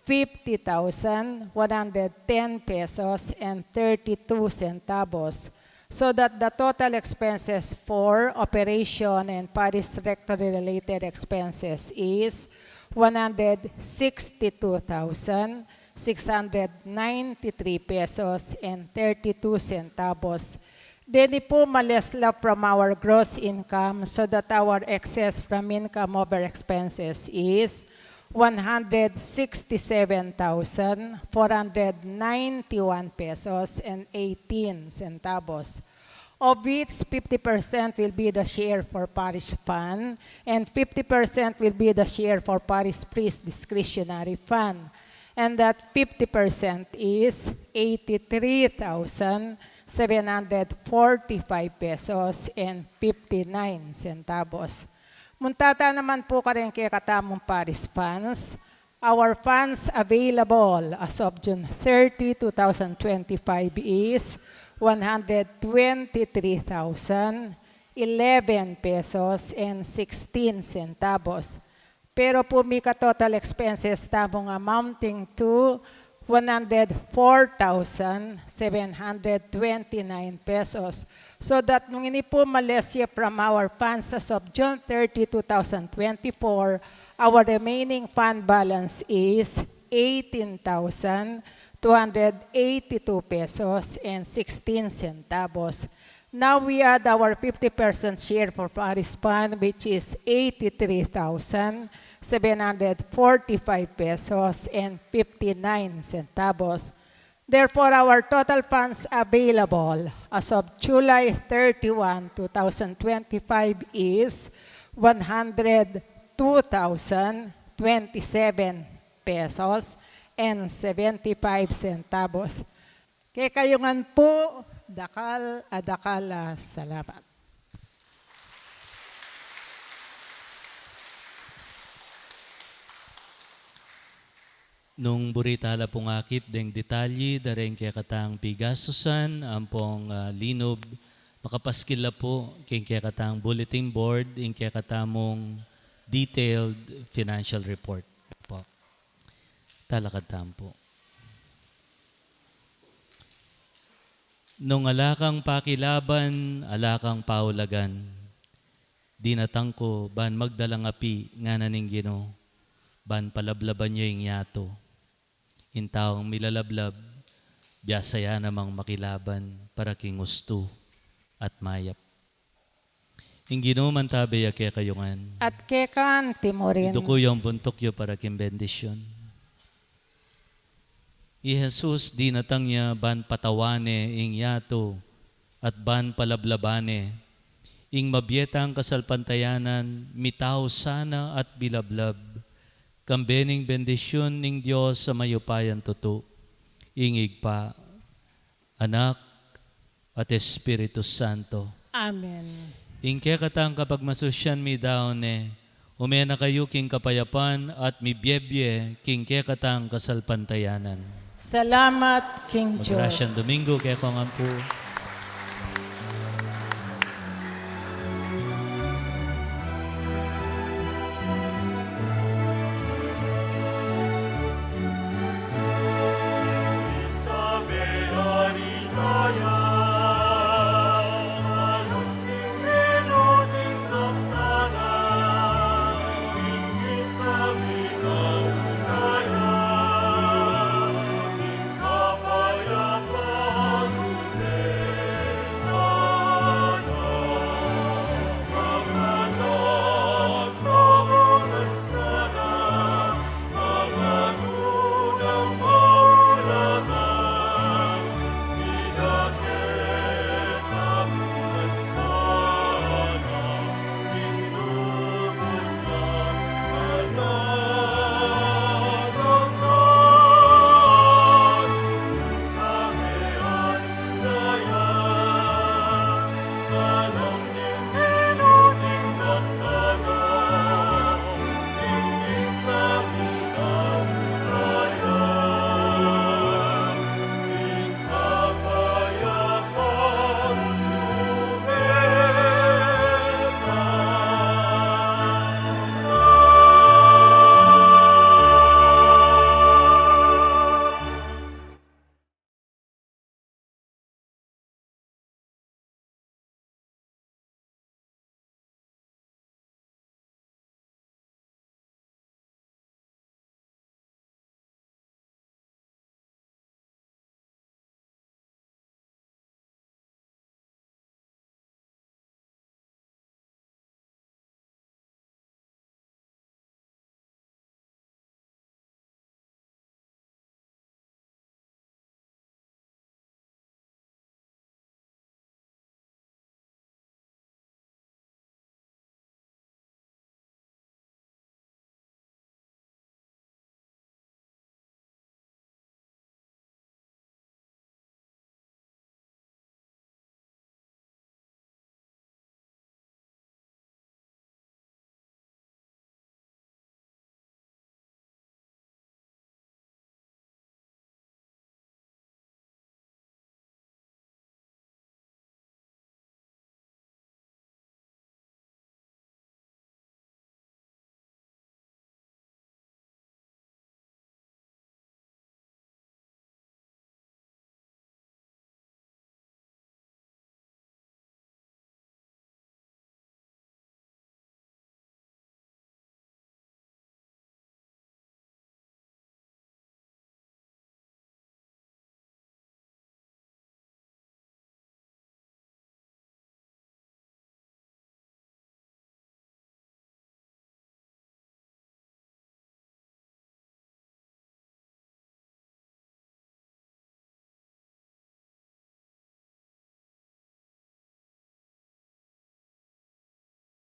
fifty thousand one hundred ten pesos and thirty-two centavos, so that the total expenses for operation and parish rectory related expenses is one hundred sixty-two thousand six hundred ninety-three pesos and thirty-two centavos. Deni pu ma-less la from our gross income, so that our excess from income over expenses is one hundred sixty-seven thousand four hundred ninety-one pesos and eighteen centavos, of which fifty percent will be the share for parish fund and fifty percent will be the share for parish priest discretionary fund. And that fifty percent is eighty-three thousand seven hundred forty-five pesos and fifty-nine centavos. Munta ta naman pu kareng kekatamung parish funds. Our funds available as of June thirty, two thousand twenty-five is one hundred twenty-three thousand eleven pesos and sixteen centavos. Pero pu mika total expenses tamung amounting to one hundred four thousand seven hundred twenty-nine pesos. So that nung ini pu ma-less ye from our funds as of June thirty, two thousand twenty-four, our remaining fund balance is eighteen thousand two hundred eighty-two pesos and sixteen centavos. Now we add our fifty percent share for parish fund, which is eighty-three thousand seven hundred forty-five pesos and fifty-nine centavos. Therefore, our total funds available as of July thirty-one, two thousand twenty-five is one hundred two thousand twenty-seven pesos and seventy-five centavos. Kekayu ngan pu, dakal a dakal a salamat. Nung buri tala pung akit deng detalye da reng kekatang pigastusan ampong, ah, linub, makapaskil la pu keng kekatang bulletin board ing kekatamung detailed financial report. Po. Talakad tamu pu. Nung ala kang pakilaban, ala kang paulagan. Dinatang ku ban magdalang api, ngana ning Ginu, ban palablaban ya ing yatu. Ing taung milalablab, biasa ya namang makilaban para king ustu at mayap. Ing Ginu mantabe ya kekayu ngan. At keka anti mu rin. Iduku yu ing buntuk yu para king bendisyun. I Jesus dinatang ya ban patawan ne ing yatu at ban palablaban ne. Ing mabie tang kasalpantayanan, mitau sana at bilablab. Kambe ning bendisyun ning Dios a mayupayang tutu, ing Ibpa, Anak, at Espiritu Santo. Amen. Ing kekatang kapagmasusyan midaun ne, Ume na kayu king kapayapan at mibiebie king kekatang kasalpantayanan. Salamat king Dios. Magrasyang Domingo kekong ampo.